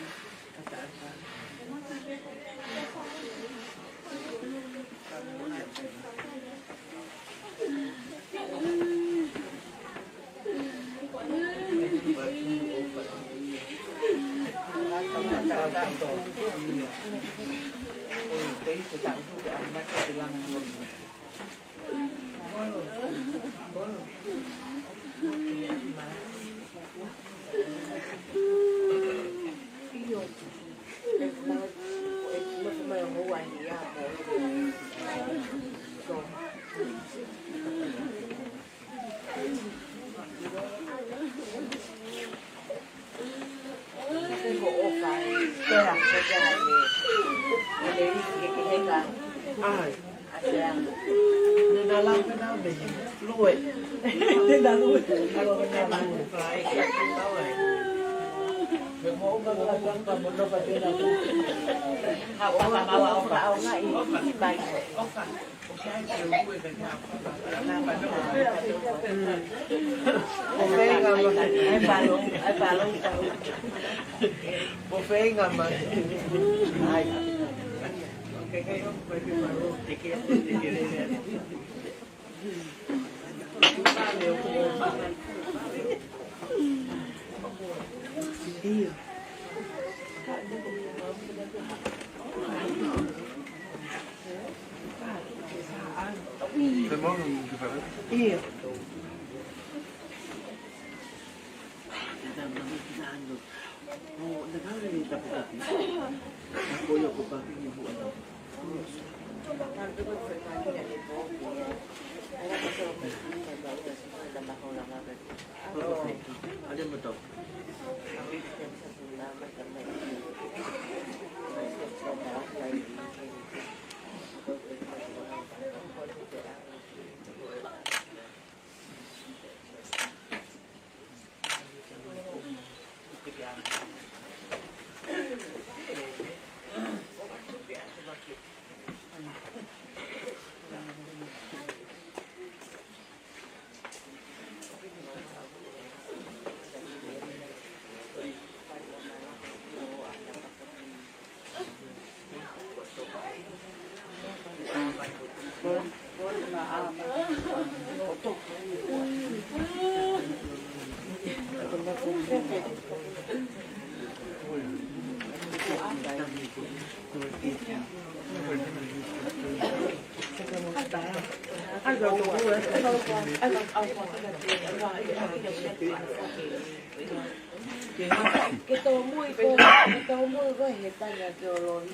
Ke tōmui ko, ke tōmui ko he tanga ke o lori.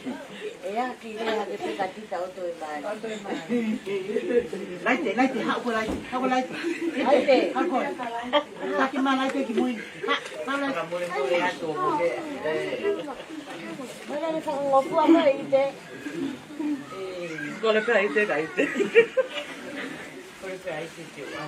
E aki lea ke peka tita o toe mai. Laite, laite, haʻu ko laite, haʻu ko laite. Laite. Haʻu ko. Taki ma laite ki mui. Ha, ha laite. Mana ni whakangofua mai ʻi te. Kole pē ʻi te, ka ʻi te. Kole pē ʻi te, te ua.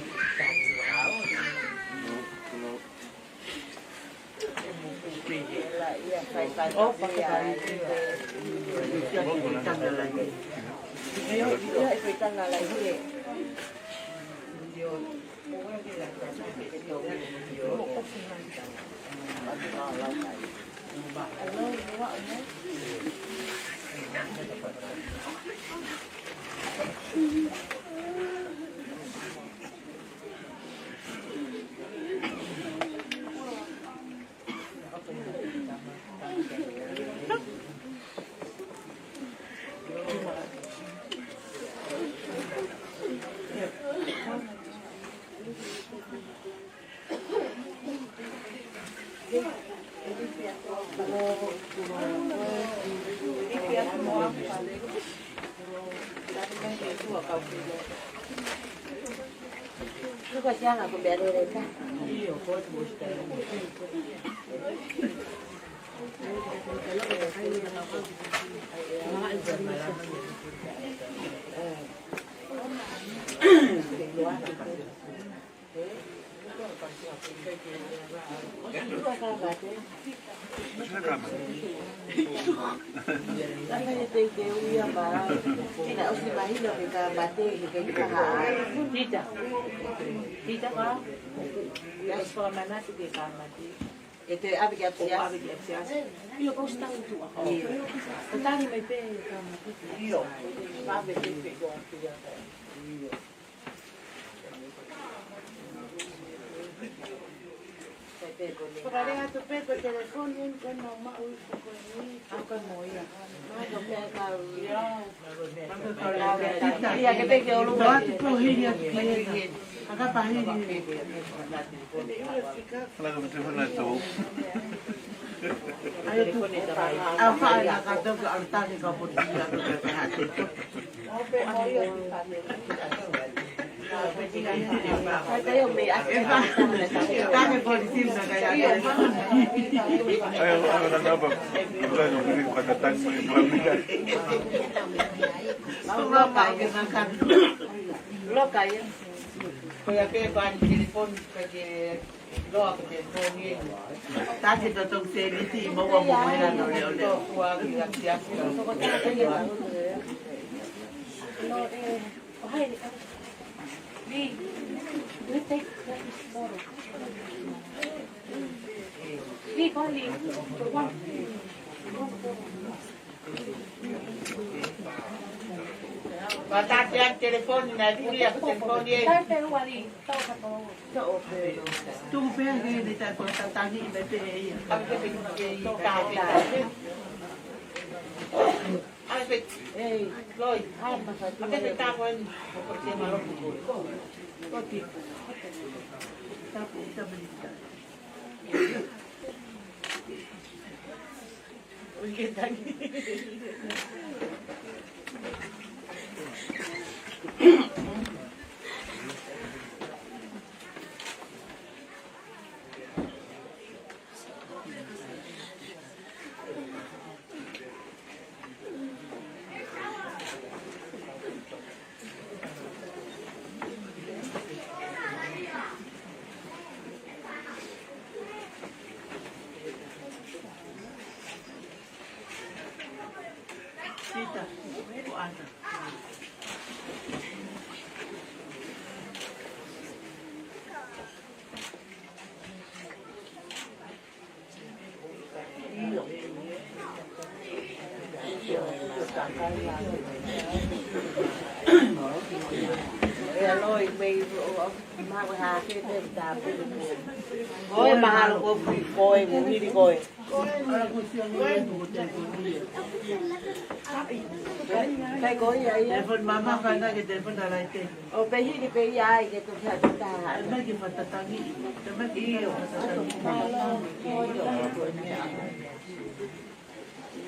Tita. Tita ka. Ia, ʻosi fakamanatu ke ka mate. ʻE te ʻave ki ʻapisiasi. ʻO ʻave ki ʻapisiasi. Ia, ko ʻosi tau tuʻa. Ia. Ko tali mai pē ka mate. Ia. Ka ʻave pē pē ko ʻapisiasi. Ia. Fakalea atu pē ko e telefoni eni ko ena maʻu i ko eni. ʻA ko e mo ia. Maʻu pē ka ia. Ia ke peke ʻo lua. Atu pō hili atu pē. Aka pahili. Ala ka mate hona tō. Ai tu. Au faʻa na ka tau ka ʻalu tangi ka poti atu pē ka hati. Loka ia. Ko ia pē pani telefoni ka ke loa ko telefoni e. Taki to tong se ni ti mo wa mo mera no leo leo. Ua ki a ki a ki a. Patake a telefoni na luli a telefoni e. Tuku pē ke ni ta ko tatangi me te ia. Ai, pe-, ei, Loi. Ai, maka. Ake te ta ko en. Ko te malo ko. Ko ti. Ta ko ta beli ta. Ui, ke tangi. Tita, ko ata. Ko e mahalo ko fui ko e mo hili ko e. Kai ko ia ia. Telefoni mama ka na ke telefoni ta laite. ʻO pehē ni pē ia ai ke tau fai taha. Mai ke fakatangi. Mai ke fakatangi.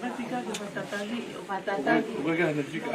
Mai fika ke fakatangi. ʻO fakatangi. Mai ke hana fika.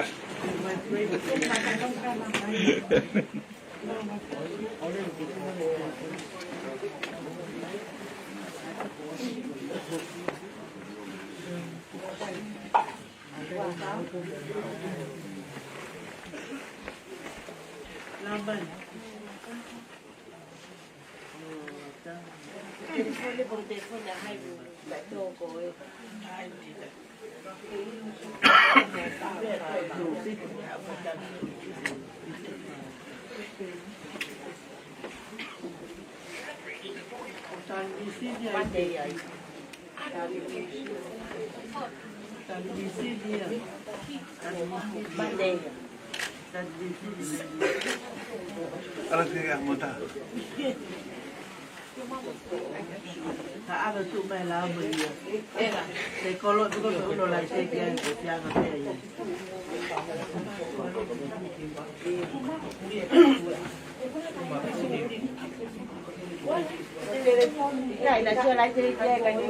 Ala te ia mo ta. Ka ʻalu tu mai la mo ia. Te kolo tu ko lo la te ke ai ko te anga te ia. Ia, ina sio la te ke ai ka ni.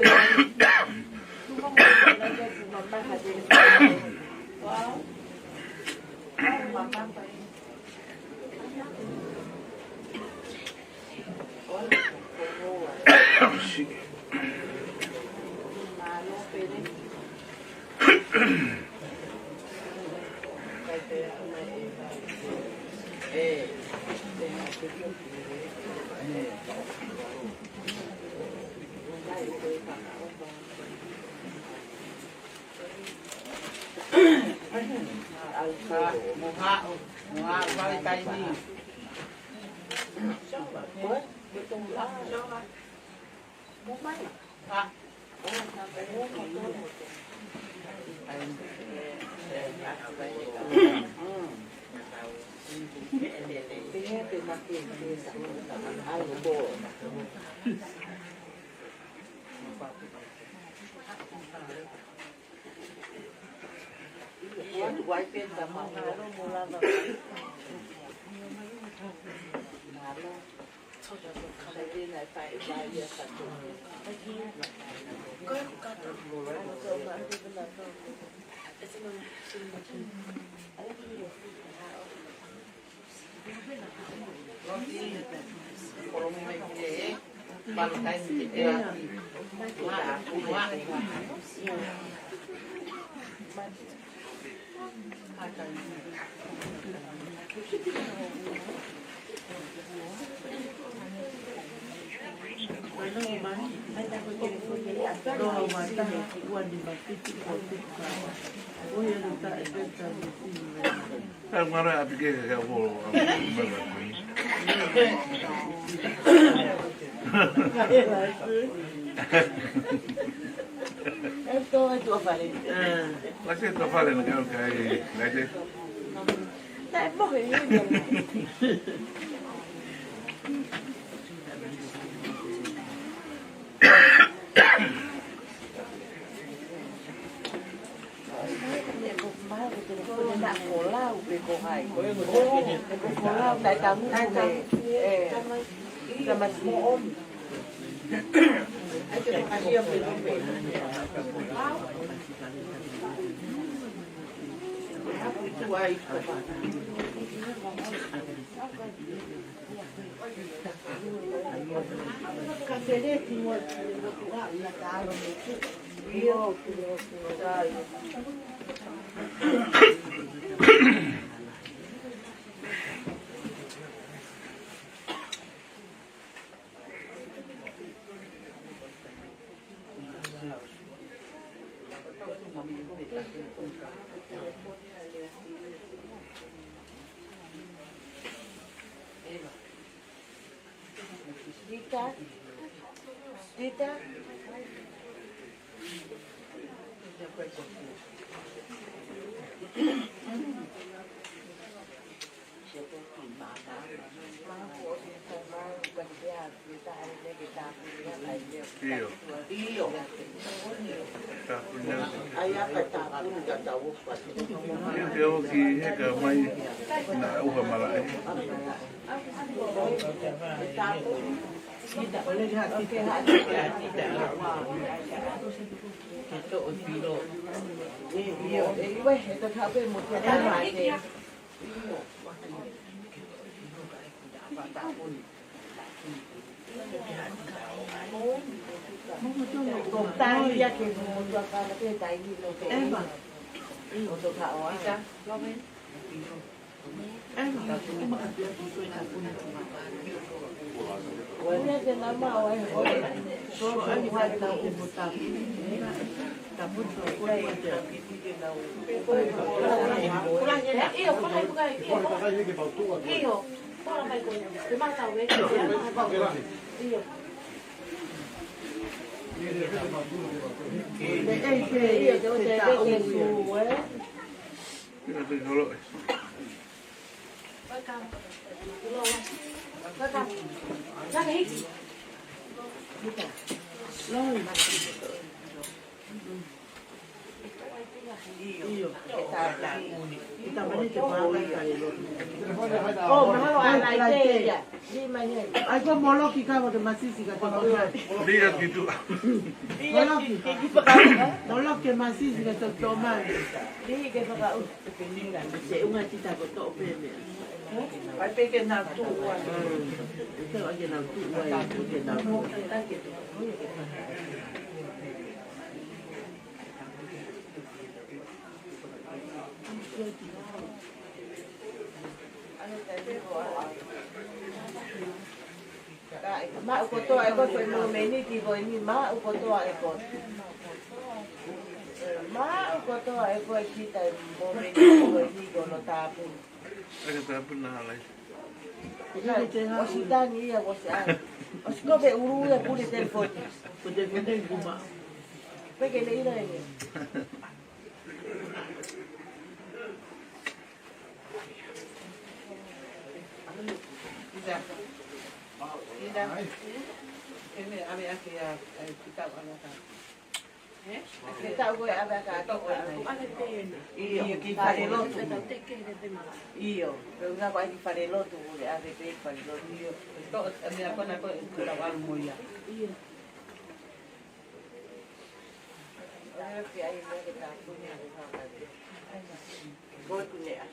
Ai, ngara ʻa Pike ke ʻalu ʻo, ʻalu ʻo, Laite, tuʻa fale na kau kai, laite. Tita. Tita. ʻIo. Tāpuni. ʻIo, te oki heka mai na uha malaʻe. ʻIo. Ke tā. Kita mani ke pāka i ka ilo. ʻO, mahalo ʻa Laite ia. Lima ia. ʻAi ko Moloki ka ko te masisi ka tō mai. Lia ki tu. Moloki. Ke ki fakaʻu. Moloki ke masisi ka tō mai. Lia ke fakaʻu. Se unga kita ko tō pē meʻa. ʻAi pē ke nau tuʻu ai. Ke nau tuʻu ai, ke nau tuʻu. Maʻu kotoa ʻe koe foʻi momeniti ko eni, maʻu kotoa ʻe koe. Maʻu kotoa ʻe koe kita e momeniti ko eni ko hono tāpuni. Ake tāpuni na halai. Na, ʻosi tani ia, ʻosi ʻai. ʻOsi kope ʻulu ia pule telefoni. Ko telefoni kuma. Peke le ila ʻe. Ida. Ida. Ene ave ake ia, ʻai kita ʻana ka. Ke tau ko e ʻave aka atu. ʻIo, ki fale lotu. ʻIo, pe ʻuhinga ko e ʻai ki fale lotu, ko e ʻave pē ki fale lotu. ʻIo, to, e meʻa ko ena ko e kula walu mo ia. ʻIo. ʻO ia ke ʻai mo ke tāpuni ko e haka. Ko e kunea.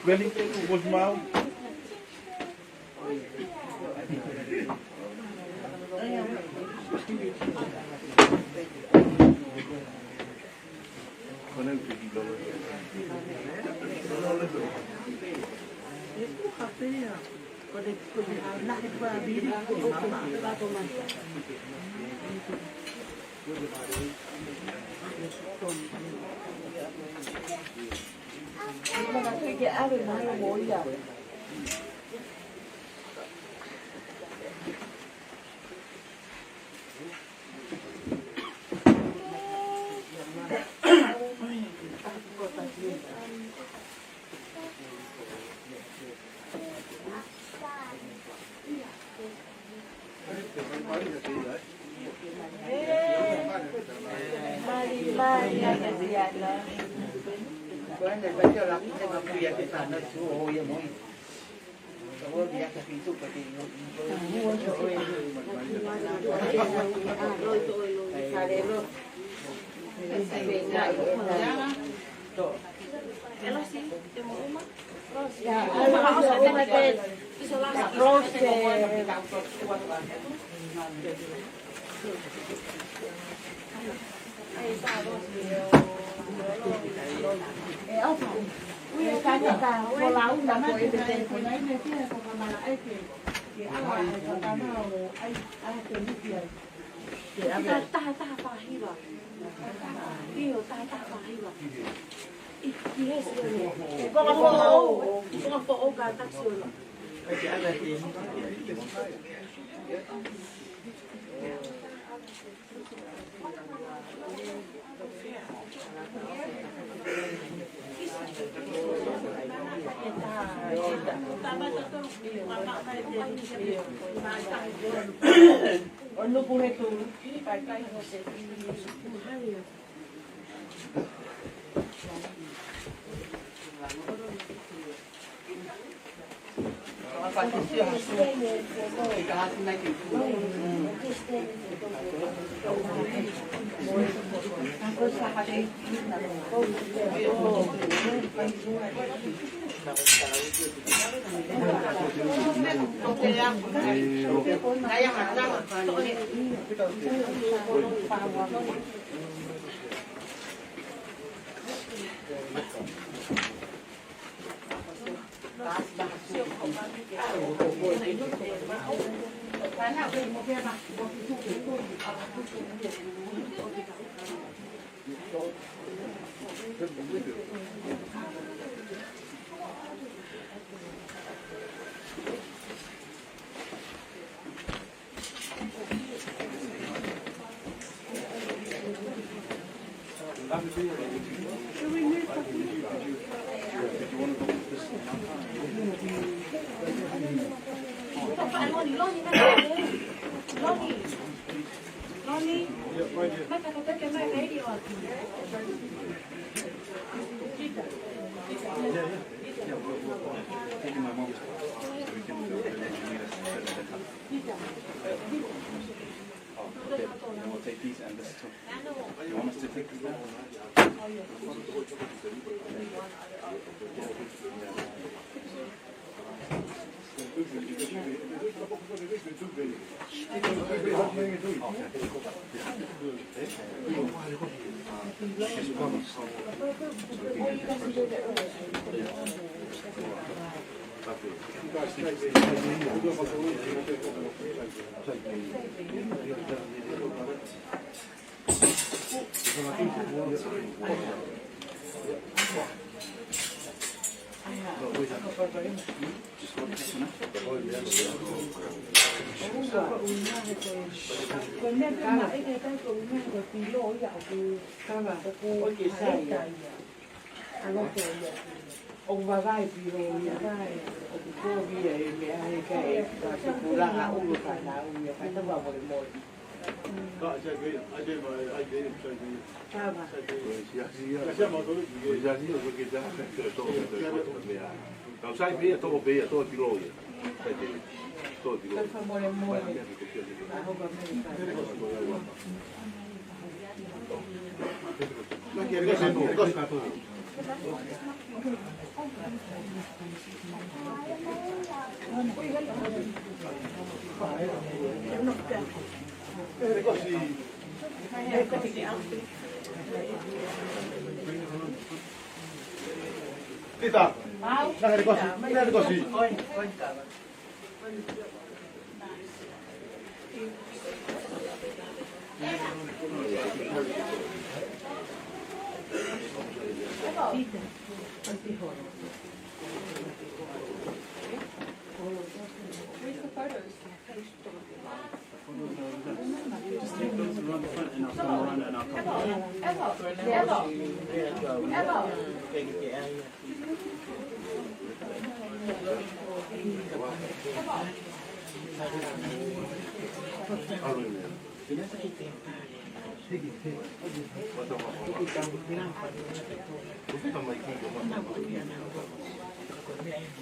Wellington, was mau. Taha, taha fakahiva. ʻIo, taha, taha fakahiva. ʻI, ʻi he sio ni. Konga foʻou, konga foʻou ka taksi ona. ʻO nuku he tulu. And we'll take these and this too. You want us to take this now? ʻOku vavae pilo ia. ʻOku kovi ia e meʻa he kai. Ka te kulanga ulu ka nau ia. Ka te vavole mole. Kau sai pē ia, toko pē ia, toko pilo ia. Toko pilo. Tita. Naka te kosi. Naka te kosi. Just take those around the front and I'll come around and I'll come.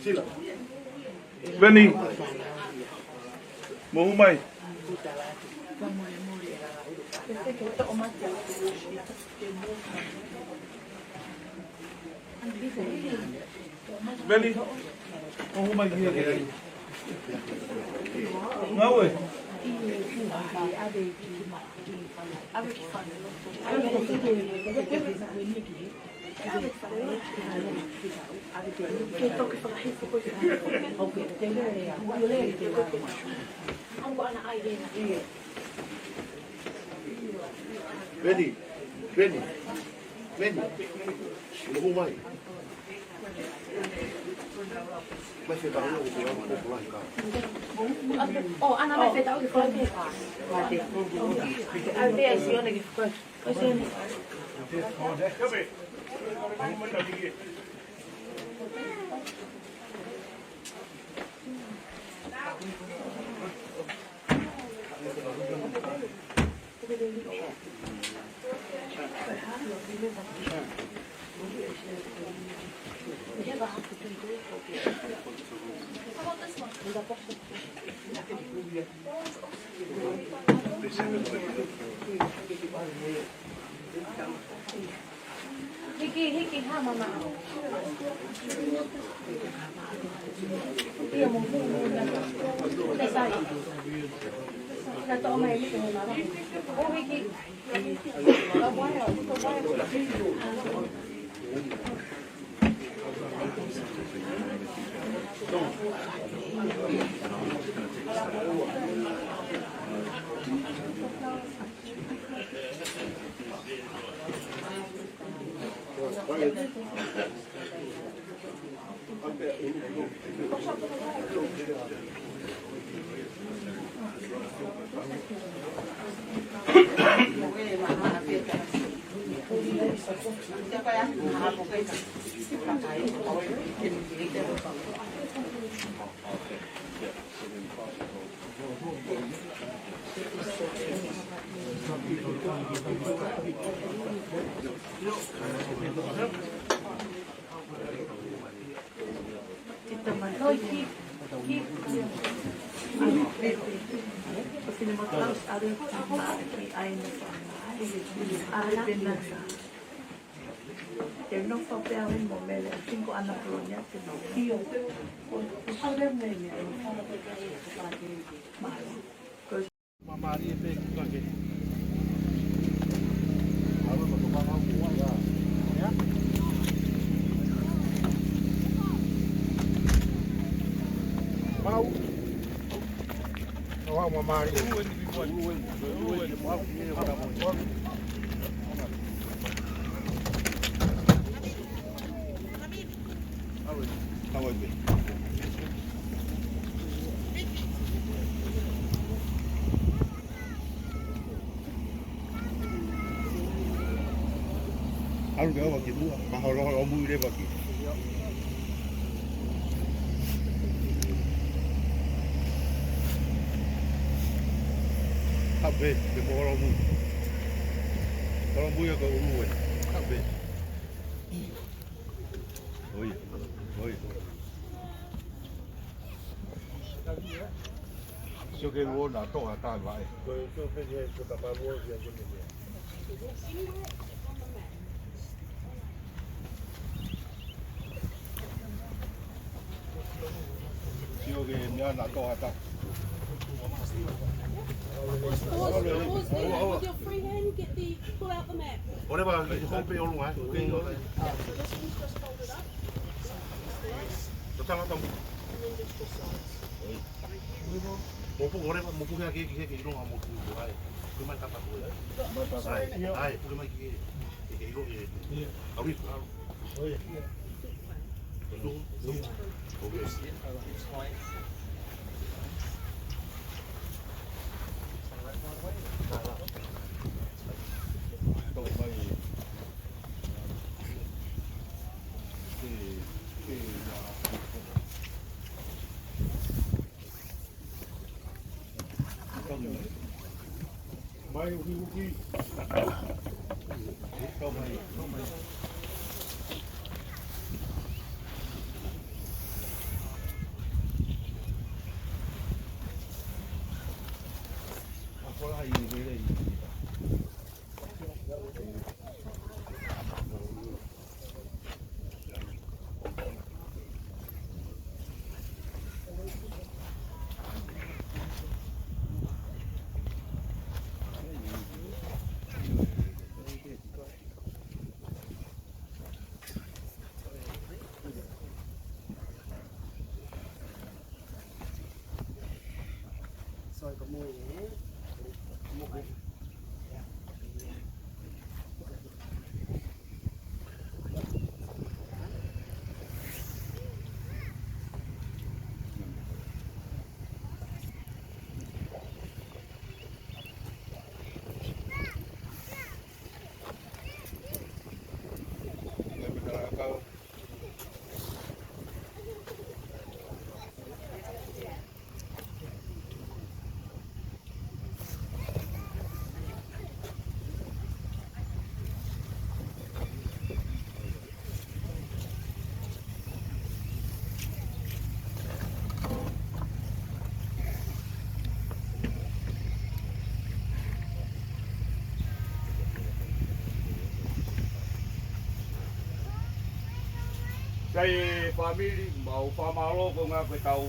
Sila. Veni. Mou hū mai. Veni. Mou hū mai ki he. Ngāue. Veni, veni, veni. Mou hū mai. Mai fetaʻu ia ko e lau ko e lahi ka. ʻO, ʻana mai fetaʻu ke fai ke. Mate. ʻAve pē ʻa Sione ke fai. Hiki, hiki, ha, mama. Mālie pē ki kake. Alo, ko tokanga au ki wai, ā. Ea? Mau. Ko au mālie. Ulu eni, ulu eni, ulu eni, mau, ki he waka mau. ʻAlu ke ova ki lua, mahalo ʻo mui leva ki. Hape, ke mo ʻolo mui. ʻOlo mui ʻa ko ulu ē. Hape. Oi, oi. Sio ke luo na toa tā vaʻe. Sio ke meʻa na toa tā. Pause, pause, pause. With your free hand, get the, pull out the map. Ore va, i hope o lunga, ē. Okay, ore. So this one's just folded up. This is theirs. Tau tala tau. And then just your sides. Moʻoku, ore va, moʻoku ke hake ki he, ki he ʻilonga moʻoku, ʻai. Puke mai kapa ko ē. Ai, ai, puke mai ki he, ki he ʻilo, ē. ʻAlu, ʻalu. Mai, uki, uki. Tau mai, tau mai. Ako la i vele i. Sorry, ka mui, ē? Ka mui. Sai e fāmili, mau fakamālō ko e ʻuhinga ko e tau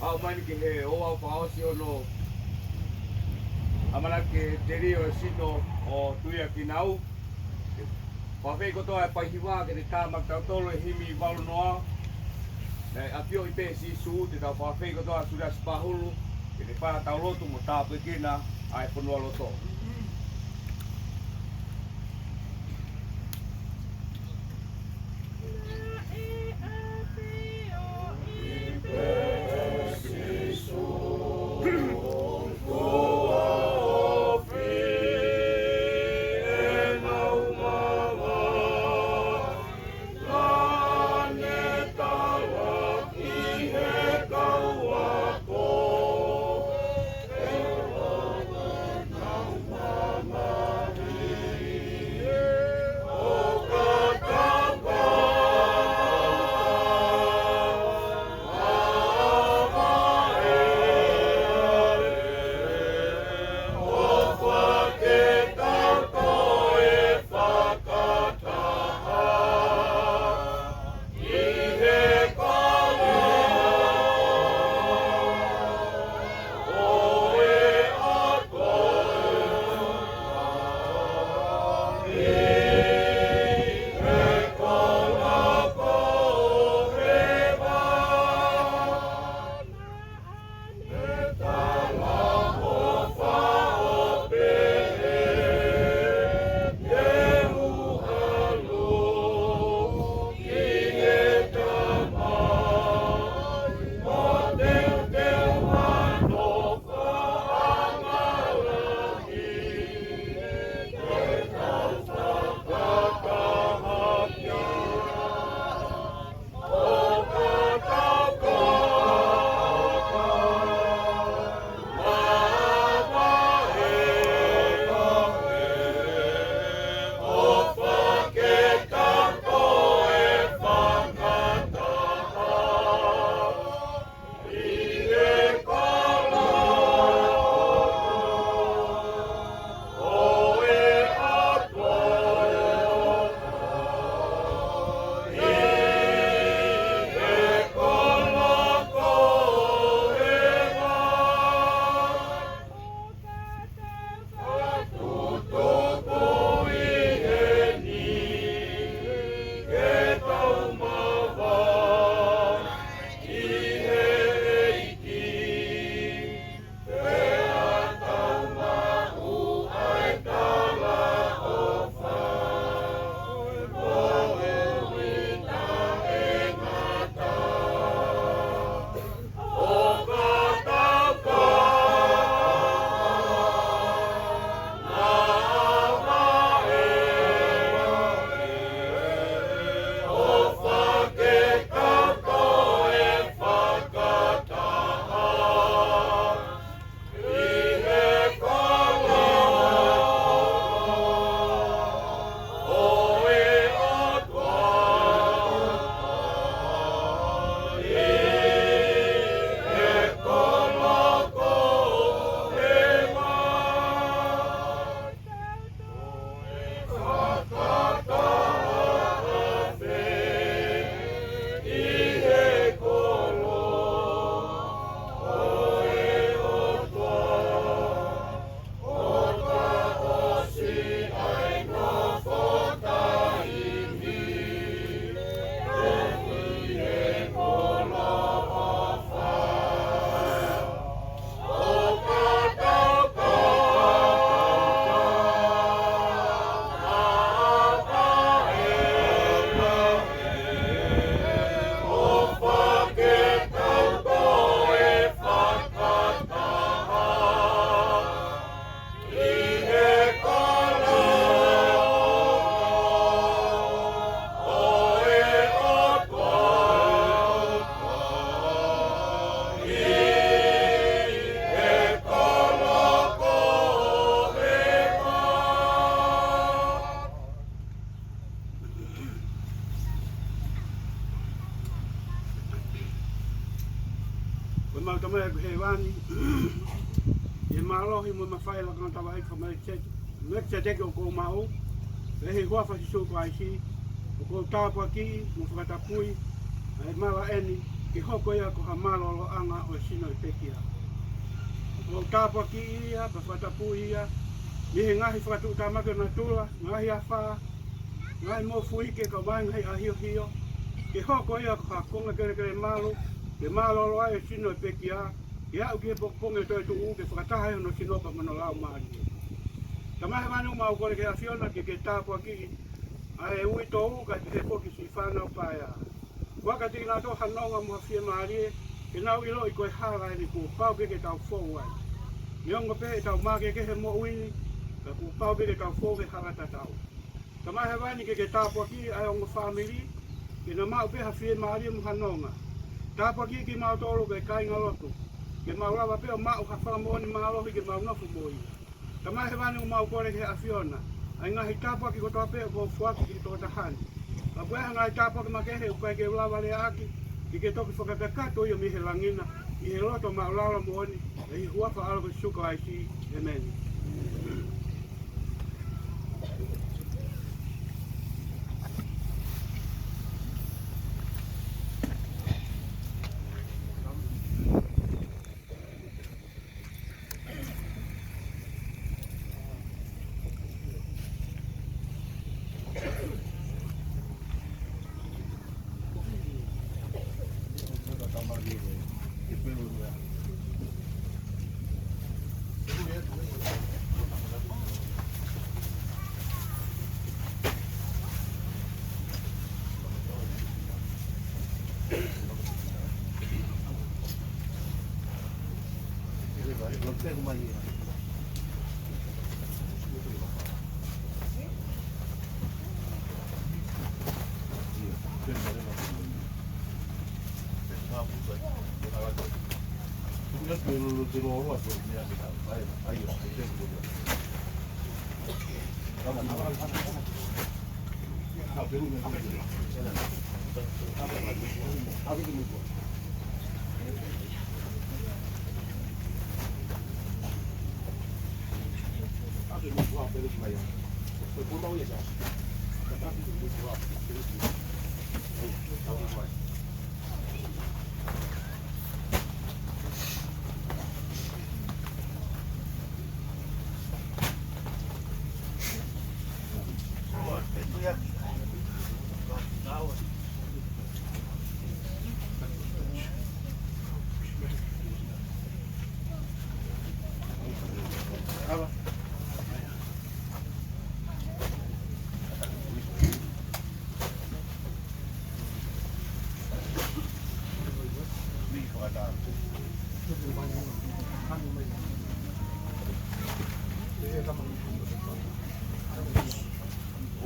aʻu mai ni ki he ouau fakaʻosi hono ʻamanaki ke telio e sino ʻo Tuʻiakinau. Fakaafeʻi kotoa e paihiva ke ne tāmateʻi kitautolu he himi valu noa. Naʻe ʻafioʻi pē ʻe Sīsū te tau fakaafeʻi kotoa Siulasi Pahulu, ke ne fai haʻatau lotu mo tāpuekina ʻa e fonualoto. Ko ʻemau Tamai ʻoku ʻi hēvani, ʻi he mālohi mo e mafai ʻa e Lakanga Taulaʻeiki Faka-Melekiseti-, Melekiseti ʻoku mau, ʻi he huafa ʻo Sīsū Kalaisi, ʻOku ou tāpuakiʻi mo fakatapui ʻa e malaʻe ni ke hoko ia ko ha mālōlōʻanga ʻo e sino ʻo e pekia. ʻOku ou tāpuakiʻi ia pea fakatapui ia mei he ngaahi fakatuʻutāmaki ʻo natula, ngaahi afā, ngaahi mofuike kae ʻumaʻā e ngaahi ʻahiohio, ke hoko ia ko ha konga kelekele malu ke mālōlō ai e sino ʻo e pekia, ke aʻu ki he pongipongi ʻo e toetuʻu ke fakataha ai hono sino pea mo hono laumālie. Tamai Hēvani, ʻoku mau kole ki he ʻAfiona ke ke tāpuakiʻi ʻa e uitou kae pehē foki siʻi fānau paea. Kuo ʻaka kinautolu ha nonga mo ha fiemālie ke nau ʻiloʻi ko e hala eni kuo pau pē ke tau fou ai. Neongo pē ʻetau makehekehe he moʻui ni, ka kuo pau pē ke tau fou he hala tatau. Tamai Hēvani, ke ke tāpuakiʻi ʻa e ongo fāmili ke nau maʻu pē ha fiemālie mo ha nonga. Tāpuakiʻi kimautolu ko e kāingalotu ke mau lava pē ʻo maʻu ha fakamoʻoni mālohi ke mau nofo mo ia. Tamai Hēvani, ʻoku mau kole ki he ʻAfiona ʻa e ngaahi tāpuaki kotoa pē ʻoku ou foaki ki he tokotaha ni. Ka ko e ngaahi tāpuaki makehe ʻoku ʻikai ke u lava leaʻaki, ke ke toki fakakakato ia mei he langi na, ʻi he loto māʻulalo moʻoni, ʻi he huafa ʻo ho ʻAlo ko Sīsū Kalaisi. ʻĒmeni.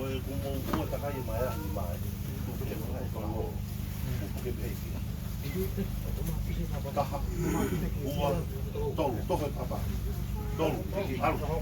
Ko e kumo ua takai mai a ni mai. Ko e kumo ua. Ko e kumo ua. Taha, ua, tolu, toho e papa. Tolu, ʻalu. ʻAlu.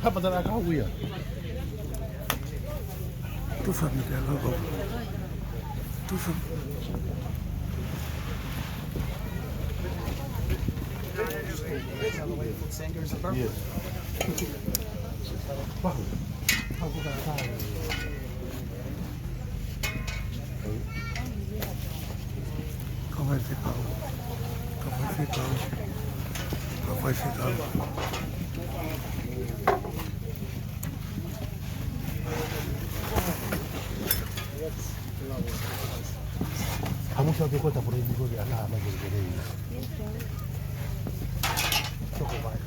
Hapa tala kau ia. Tufa mi te loko. Tufa. All the way to Food Sangers and Burma. Yes. Ka fai fekau. Ka fai fekau. Ka fai fekau. Hamusi atu ko e tapure ni ko e aka mai ko e. Soko vai ka.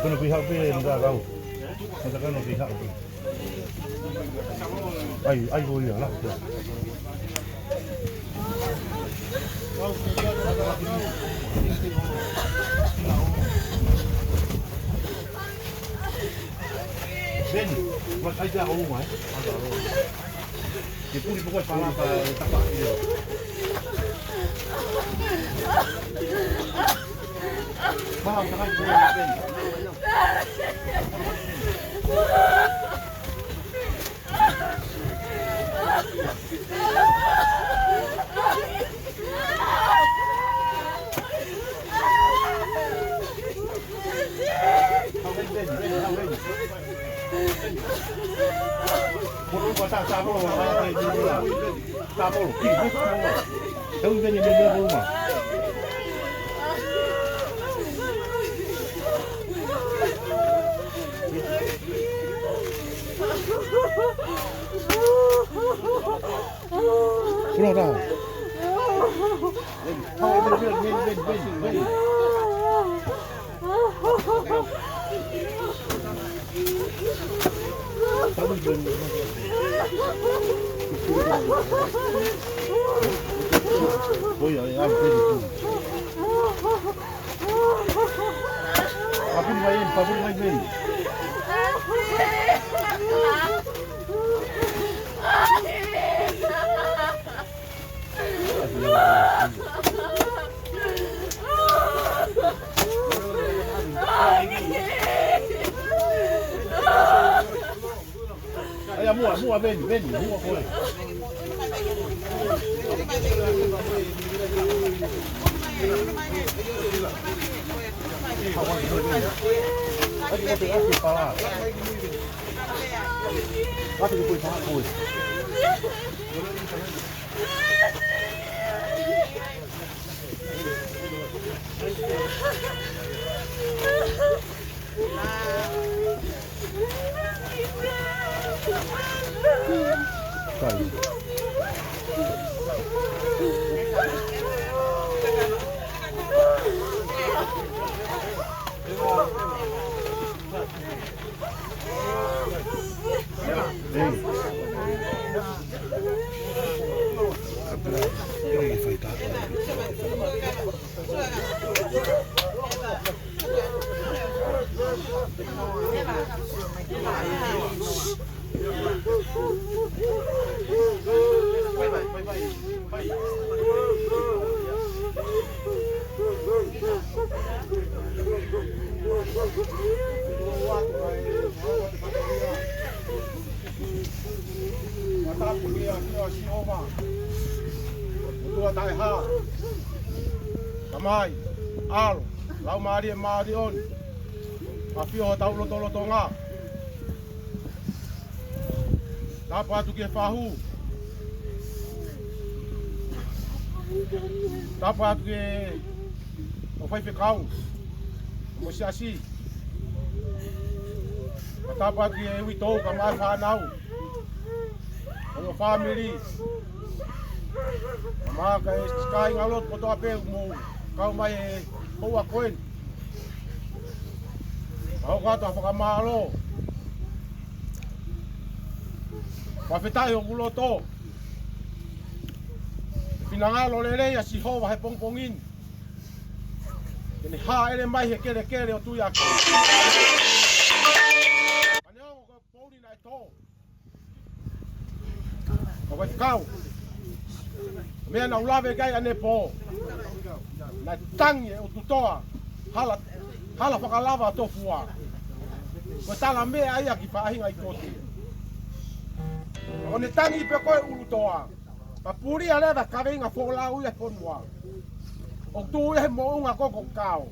Kona kui hau pē, nda kau. Nda kau no kui hau pē. Ai, ai, ko ia, la. Beni, ua kai te ako uma, ē? Ke puli poko e pala pa tapa. Pala, pala, pala, Beni. Kulo rā. Oi, ai, ai, ai. Papuli mai eni, papuli mai eni. Ai, a mua, mua, veni, veni, mua koe. Ai, ko te ake pala. Ake ko te pala koe. Matapu ki he ʻafio ʻa Sihova, ʻOtua taʻehā, Tamai, ʻAlo, Laumālie Māʻoniʻoni, ʻafio ʻi hotau lotolotonga. Tapu atu ki he fahu. Tapu atu ki he kau faifekau mo e siasi. Tapu atu ki he uitou kae ʻumaʻā e fānau mo e fāmili. Kae ʻumaʻā e kāinga lotu kotoa pē ʻoku mou kau mai he houa ko eni. Ka hoko atu ʻa e fakamālō. Fakafetaʻi hoku loto. Finangalo lelei ʻa Sihova he pongipongi ni. Ke ne hāʻele mai he kelekele ʻo Tuiaki. Ka neongo ko e poʻuli naʻe tō. Ka ʻoku ʻikai ke kau. Meʻa naʻa ku lave ki ai ʻanepō. Naʻe tangi e ʻututoa. Hala, hala fakalava tofua. Ko e tala meʻa ia ki he faʻahinga ʻi Kotu. ʻO ne tangi pē ko e ʻulutoa. Pea pulia leva e kaveinga folau ia he fonua. ʻOku tuʻu ia he moʻunga ko ē ʻoku kau.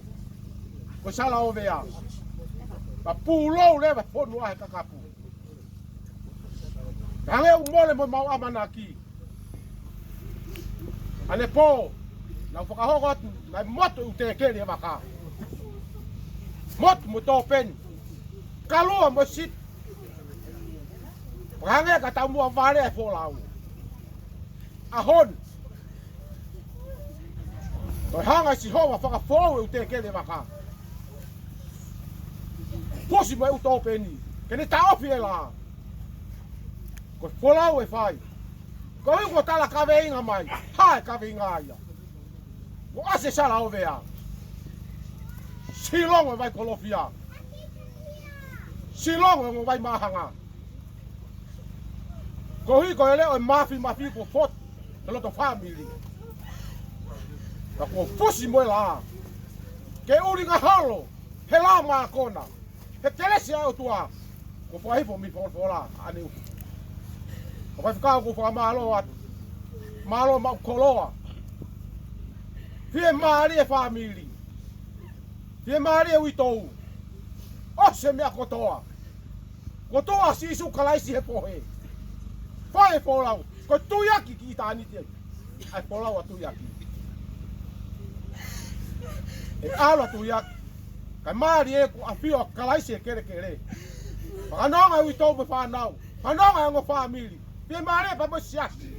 Ko e Salaovea. Pea pulou leva e fonua he kakapu. Hangē ʻoku mole mo ʻemau ʻamanaki. ʻAnepō, naʻa ku fakahoko atu, naʻe motu e ʻū tēkele ʻa e vaka. Motu mo e tōpeni. Kalua mo e sipi. Hangē ka taumuʻa vale e folau. ʻAho ni, ko e hanga ʻe Sihova ʻo fakafoʻou e ʻū tēkele ʻa e vaka. Pusi mai e ʻū tōpeni. Ke ne taʻofi e lā. Ko e folau ʻe fai. Ko e ʻuhi kuo tala kaveinga mai. Hā e kaveinga ia. Kuo ʻasi e Salaovea. Silongo e vai Kolofia. Silongo e ongo vai Māhanga. Koeʻuhi ko e leʻo ʻo e Mafimafi kuo fotu he loto fāmili. Ka kuo fusi mo e lā. Ke ʻulinga holo he lā mākona. He kelesi ʻa e ʻOtua. Kuo fakahifo mei he folofola ʻaneuhu. Ka faifekau, ʻoku ou fakamālō atu. Mālō maʻu koloa. Fiemālie e fāmili. Fiemālie e uitou. ʻOsi e meʻa kotoa. Kuo tuʻu ʻa Sīsū Kalaisi he pohe. Fai e folau. Ko e Tuiaki ki ʻitāniti ai. ʻA e folau ʻa Tuiaki. ʻE ʻalu ʻa Tuiaki. Kae mālie kuo ʻafio ʻa Kalaisi he kelekele. Fakanonga e uitou mo e fānau. Fakanonga e ongo fāmili. Fiemālie pea mo e siasi.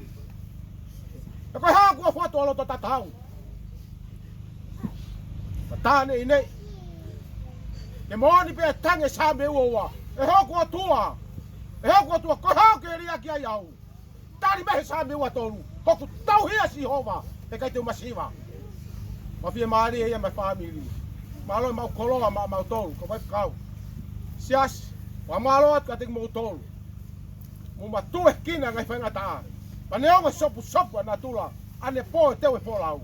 He ko e hā kuo fotu ʻa loto tatau. Ka tā neʻineʻi. Ke moʻoni pē e tangi ʻa e Saame ua ua. ʻE hoku ʻOtua. ʻE hoku ʻOtua, ko e hā ʻoku ke liʻaki ai au. Tali mai he Saame ua tolu. Hoku tauhi ʻa Sihova. He ʻikai te u masiva. Pea fiemālie ia mo e fāmili. Mālō e maʻu koloa maʻa mautolu. Ko e faifekau. Siasi. Fakamālō atu kiate kimoutolu. Mou matuʻuekina e ngaahi faingataʻa. Pea neongo e sopusopu ʻa natula, ʻanepō ʻe teu e folau.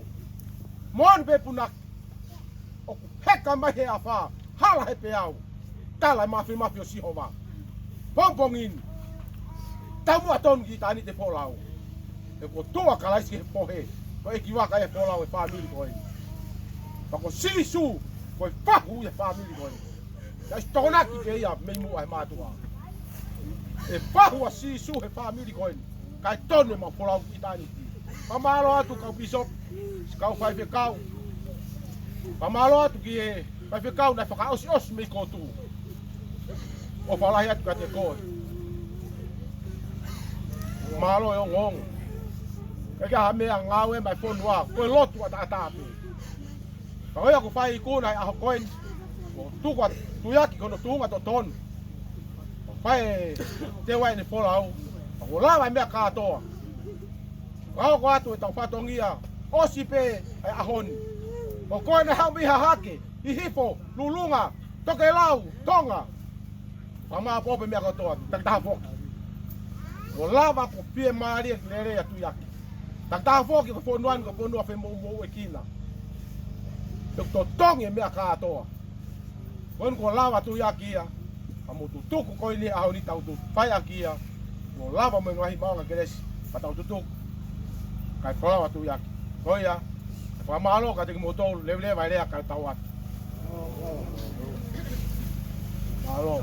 Moʻoni pē punake. ʻOku heka mai he afā, hala he peau. Tala e Mafimafi ʻo Sihova. Pongipongi ni. Taumuʻa tonu ki ʻitāniti e folau. He kuo tuʻu ʻa Kalaisi he pohe. Ko e ʻeikivaka e folau e fāmili ko eni. Pea ko Sīsū, ko e fahu ia e fāmili ko eni. Naʻe ʻosi tokonaki pē ia mei muʻa he mātuʻa. ʻE fahu ʻa Sīsū he fāmili ko eni. Kae tonu ʻemau folau ki ʻitāniti. Fakamālō atu kau pīsope, kau faifekau. Fakamālō atu ki he faifekau naʻe fakaʻosiʻosi mei Kotu. ʻOfa lahi atu kiate koe. Mālō e ongoongo. ʻIkai ke ʻi ai ha meʻa ngāue mai fonua, ko e lotu ʻataʻatā pē. Ka ko ia ʻoku fai ikuna he ʻaho ko eni, ʻo tuku ʻa Tuiaki ki hono tuʻunga totonu. ʻO fai e teu ʻa ʻene folau, ʻo lava e meʻa kātoa. Ka hoko atu ʻetau fatongia, ʻosi pē e ʻaho ni. ʻO ko ena haʻu mei Hahake, Hihifo, Lulunga, Tokelau, Tonga. Fakamāʻopoʻopo e meʻa kotoa, takitaha foki. Kuo lava kuo fiemālie e lelei ʻa Tuiaki. Takitaha foki ko e fonua ni ko e fonua femoʻumoʻuekina. Pea totongi e meʻa kātoa. Ko eni kuo lava Tuiaki ia, ka mou tutuku ko eni he ʻaho ni tau tutu fai ʻaki ia, kuo lava mo e ngaahi maʻunga kelesi, ka tau tutuku. Kae folau ʻa Tuiaki. Ko ia, fakamālō kiate kimoutolu, leveleva e lea kae tau atu. Mālō.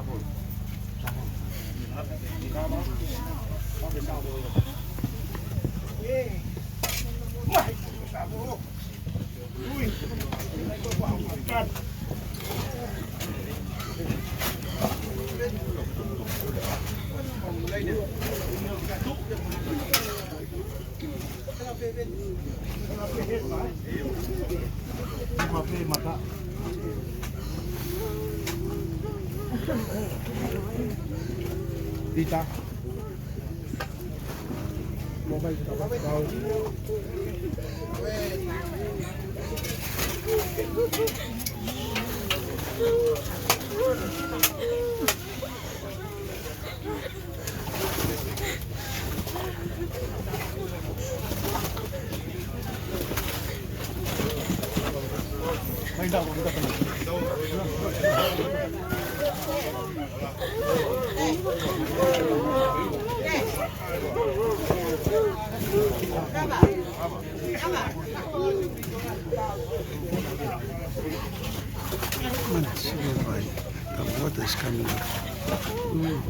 Pita. Man, it's so bright. The water is coming up. Mm.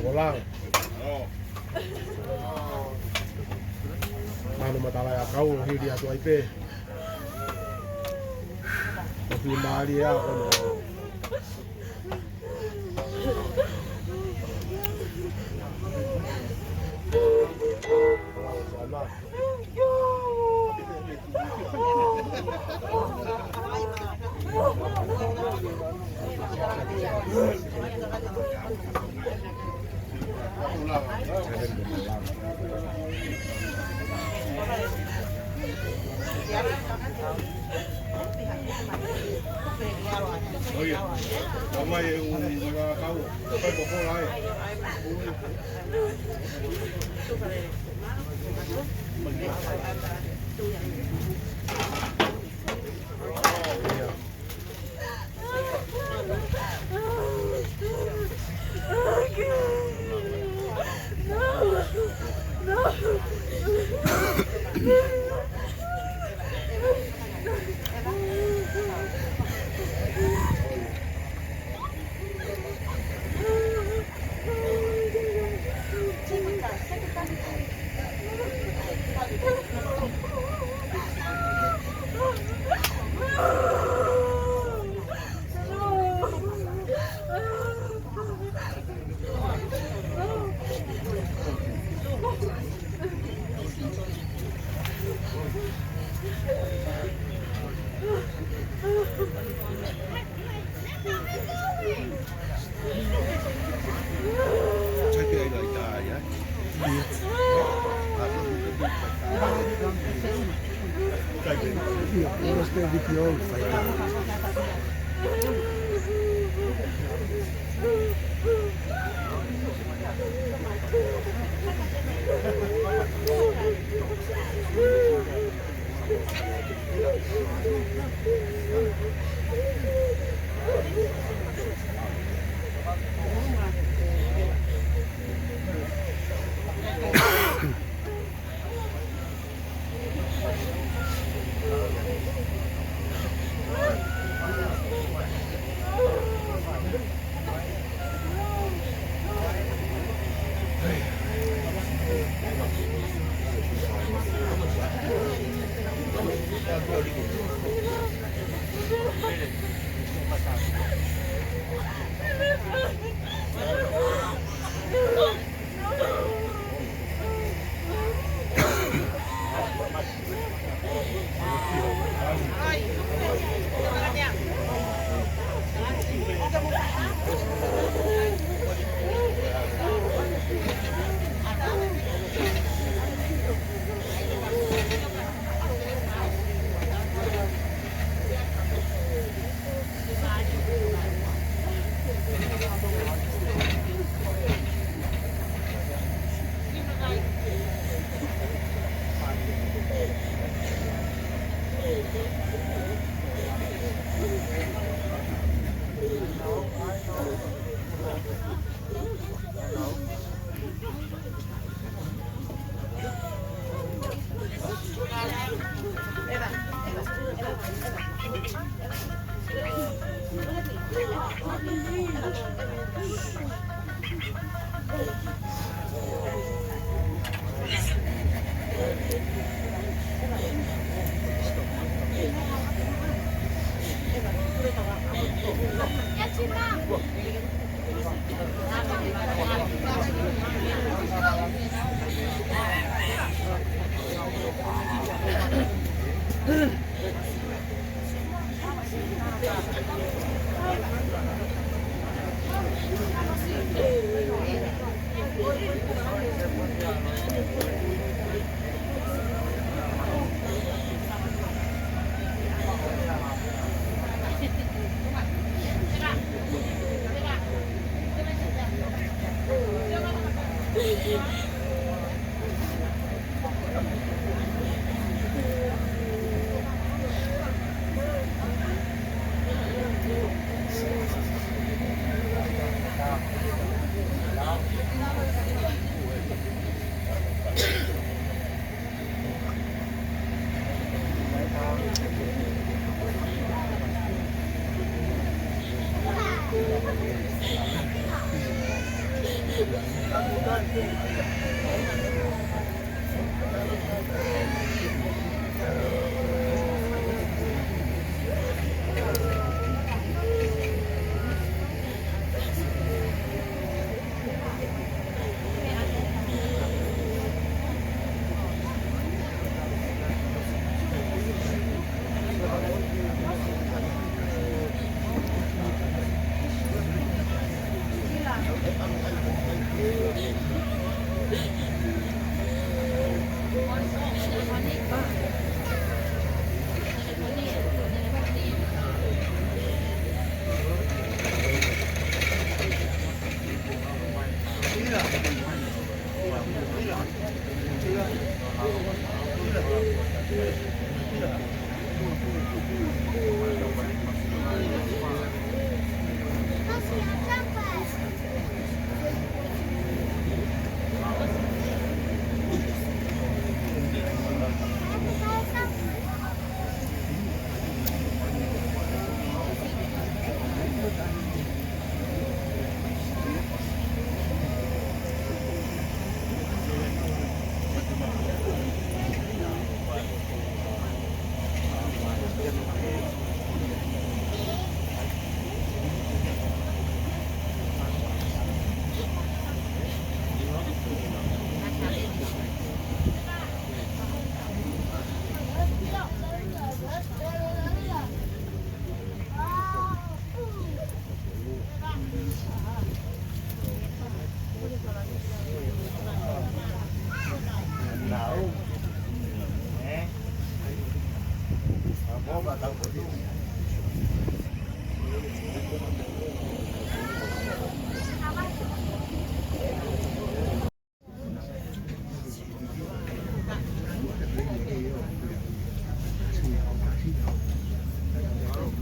Hola. Manu matala ya kau hili atu ai pē. Ko fili mālie ko no.